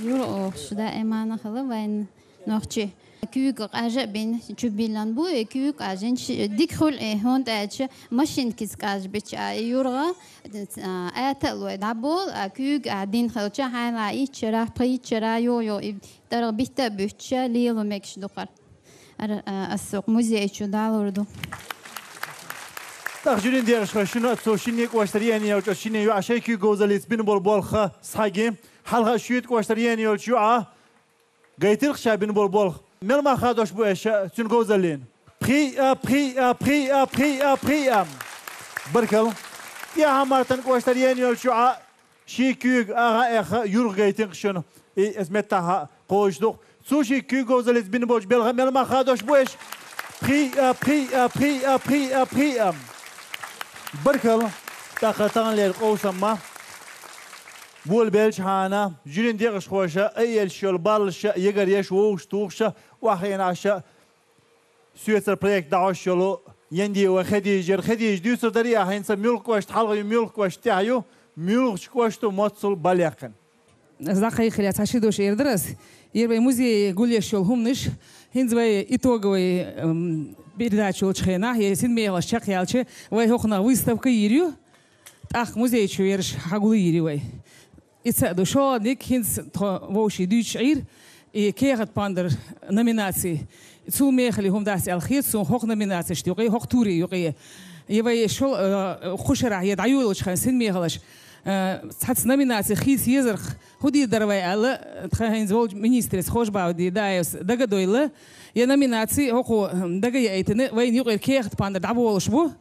Юра охуш даимана хила вайн нохчи. Куьйга къажа а бина чу биллан бу, и куьйга къажинчу дика хуьлу, и хӀунда аьлча машинкица къажа бича, а и юргӀа, а, аталой дӀаболу, а куьйга а дина хилча, хьайла иччара, пхи иччара, йо, йо, и тӀаргӀа битта а буьттуша, лело мегаш дукхар. Ара, а, ас сокъ музей чу далур ду. ТӀаккха жинийн декъашхой, шуна цу шинне кӀоштара еана йолчу шинне йоӀа шайн куьйга говзаллица бина болу болх схьаги. Хьалха шоьтан кӀоштара еана йолчу йоӀа гайтира-кх ша бина болу болх. Мел мах хадош бу аша цуьнан говзаллина? Пхиъа, пхиъа, пхиъа, пхиъа, пхиъа. Баркалла. ТӀехьа Мартан кӀоштара еана йолчу йоӀа ший куьйга агӀа а эха юргӀа гайтина-кх шуна. И аса меттахьа кхочуш ду-кх. Цу ший куьйга говзаллица бина болчу белхан мел мах хадош бу аша? Пхиъа, пхиъа, пхиъа, пхиъа, пхиъа. Баркалла. ТӀаккха таханлера къовсамма болабелчхьана, жинийн декъашхоша айъеллаш йолу баллаша, ягаръеш, вовшахтухуша, охьахиъна аша, соьцара проект дӀахьош йолу Яндиева Хадижа яра. Хадижа, дуьйцур дарий ахьа, хӀинца муьлха кӀошт хьалха ю, муьлха кӀошт тӀаьхьа ю, муьлхачу кӀошто маццул балла яьккхина? Заккхайхиря цхьа ши дош эр дара ас. Яра вай музее гулъеш йолу хӀуманаш. ХӀинца вай итоговый, м, передача йолчу хенахь, я синмехалаш чекхъяьлча, вай хӀокхунах выставка йийр ю. ТӀаккха музей чу ераш хьагулйийр ю вай. И ца а ду, шолгӀаниг хӀинца тхо вовшийн дуьйцуш Ӏийра, и кехат пандар номинаци. Цул мехала хӀума дац аьлла хета суна хӀокху номинацешна юкъе, хӀокху туре юкъе. И вай шо-, э, кху шарахь я дӀайолалучу хенахь синмехалаш, э, цхьацца номинаци хийца езарх, хӀун дийр дара вай аьлла, тхан хӀинца волчу министрца Хожбаев Даевс дага а дойла, я номинаци хӀокхо дага яийтина, вайна юкъера кехат пандар дӀаболуш бу.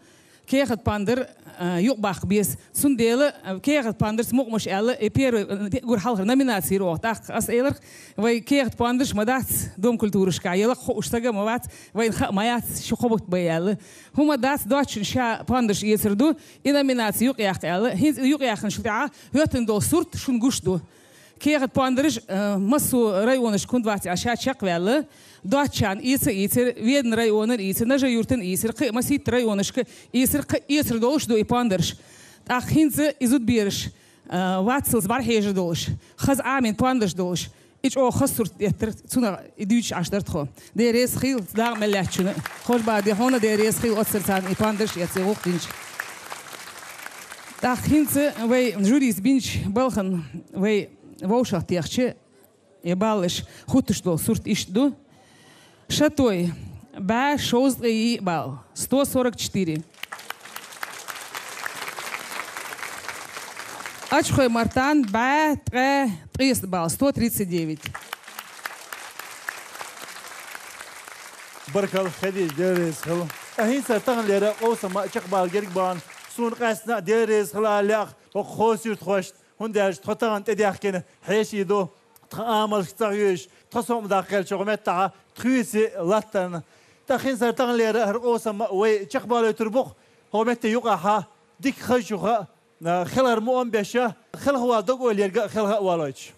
кехат пандар, а, юкъабаккха беза. Цундела, а, кехат пандарца мукъамаш аьлла, и первый, а, гур хьалхара номинаци йир оха. ТӀаккха ас эларх, вай кехат пандарш ма дац Дом культурашка, ялакха хууш саг ма вац, вайна хаа ма яц, шу кхо бутт бай аьлла. ХӀума дац, доцчун ша пандарш эцар ду, и номинаци юкъаяккха аьлла. ХӀинца юкъаяьккхинчул тӀехьа хӀоьттина дола сурт шун гуш ду. Кехат пандарш, э, массо районашка хӀунда вац аьлча, ша чекхваьлла, доцчарна эца а ийцар, Веданан районна а ийцар, Нажи-Юртана а ийцар, кхы а масийтта районашка ийцар, кхы а эцар долаш ду и пандарш. ТӀаккха хӀинца и зудабераш, э, ваццалц бӀарахьежар долаш, хаза Ӏамийна пандарш долаш, и чӀоагӀа хаза сурт эттар, цунах и дуьйцуш Ӏаш дар тхо. Дела реза хилва, дакъа мел лаьттачунна. Хоза бахьан да хьона, Дела реза хилва оццул царна и пандарш эцна, гӀуллакх динча. ТӀаккха хӀинца вай жюрица бинча балхана вай вовшах техча, и баллаш хутташ дола сурт иштта ду. Шатой, бӀаь шовзткъе йиъ балл, сто сорок четыре. Ачхой Мартан, бӀаь ткъаь ткъеста балл, сто тридцать девять. Баркал, Хадижа, Дела реза хилва. ХӀинца таханлера къовсам чакхбала герга баьнна, суна къаьстина, Дела реза хилва ала лаьа хӀокху хоза суьртахошта, хӀунда аьлча тхо тахана тӀедаьхкина хьеший ду, тхан амалшка ца хьоьжуш, тхо сом даккха кхаьчча хӀокху меттехь тхоьца латтарна. ТӀаккха хӀинца таханлера хӀара къовсам вай чакхбалийтур бу-кх, хӀокху метте юкъахь дика хазачух а, хелхар мукъам а беш, хелхавала дог-ойла ерг а хелха а волуьйтуш.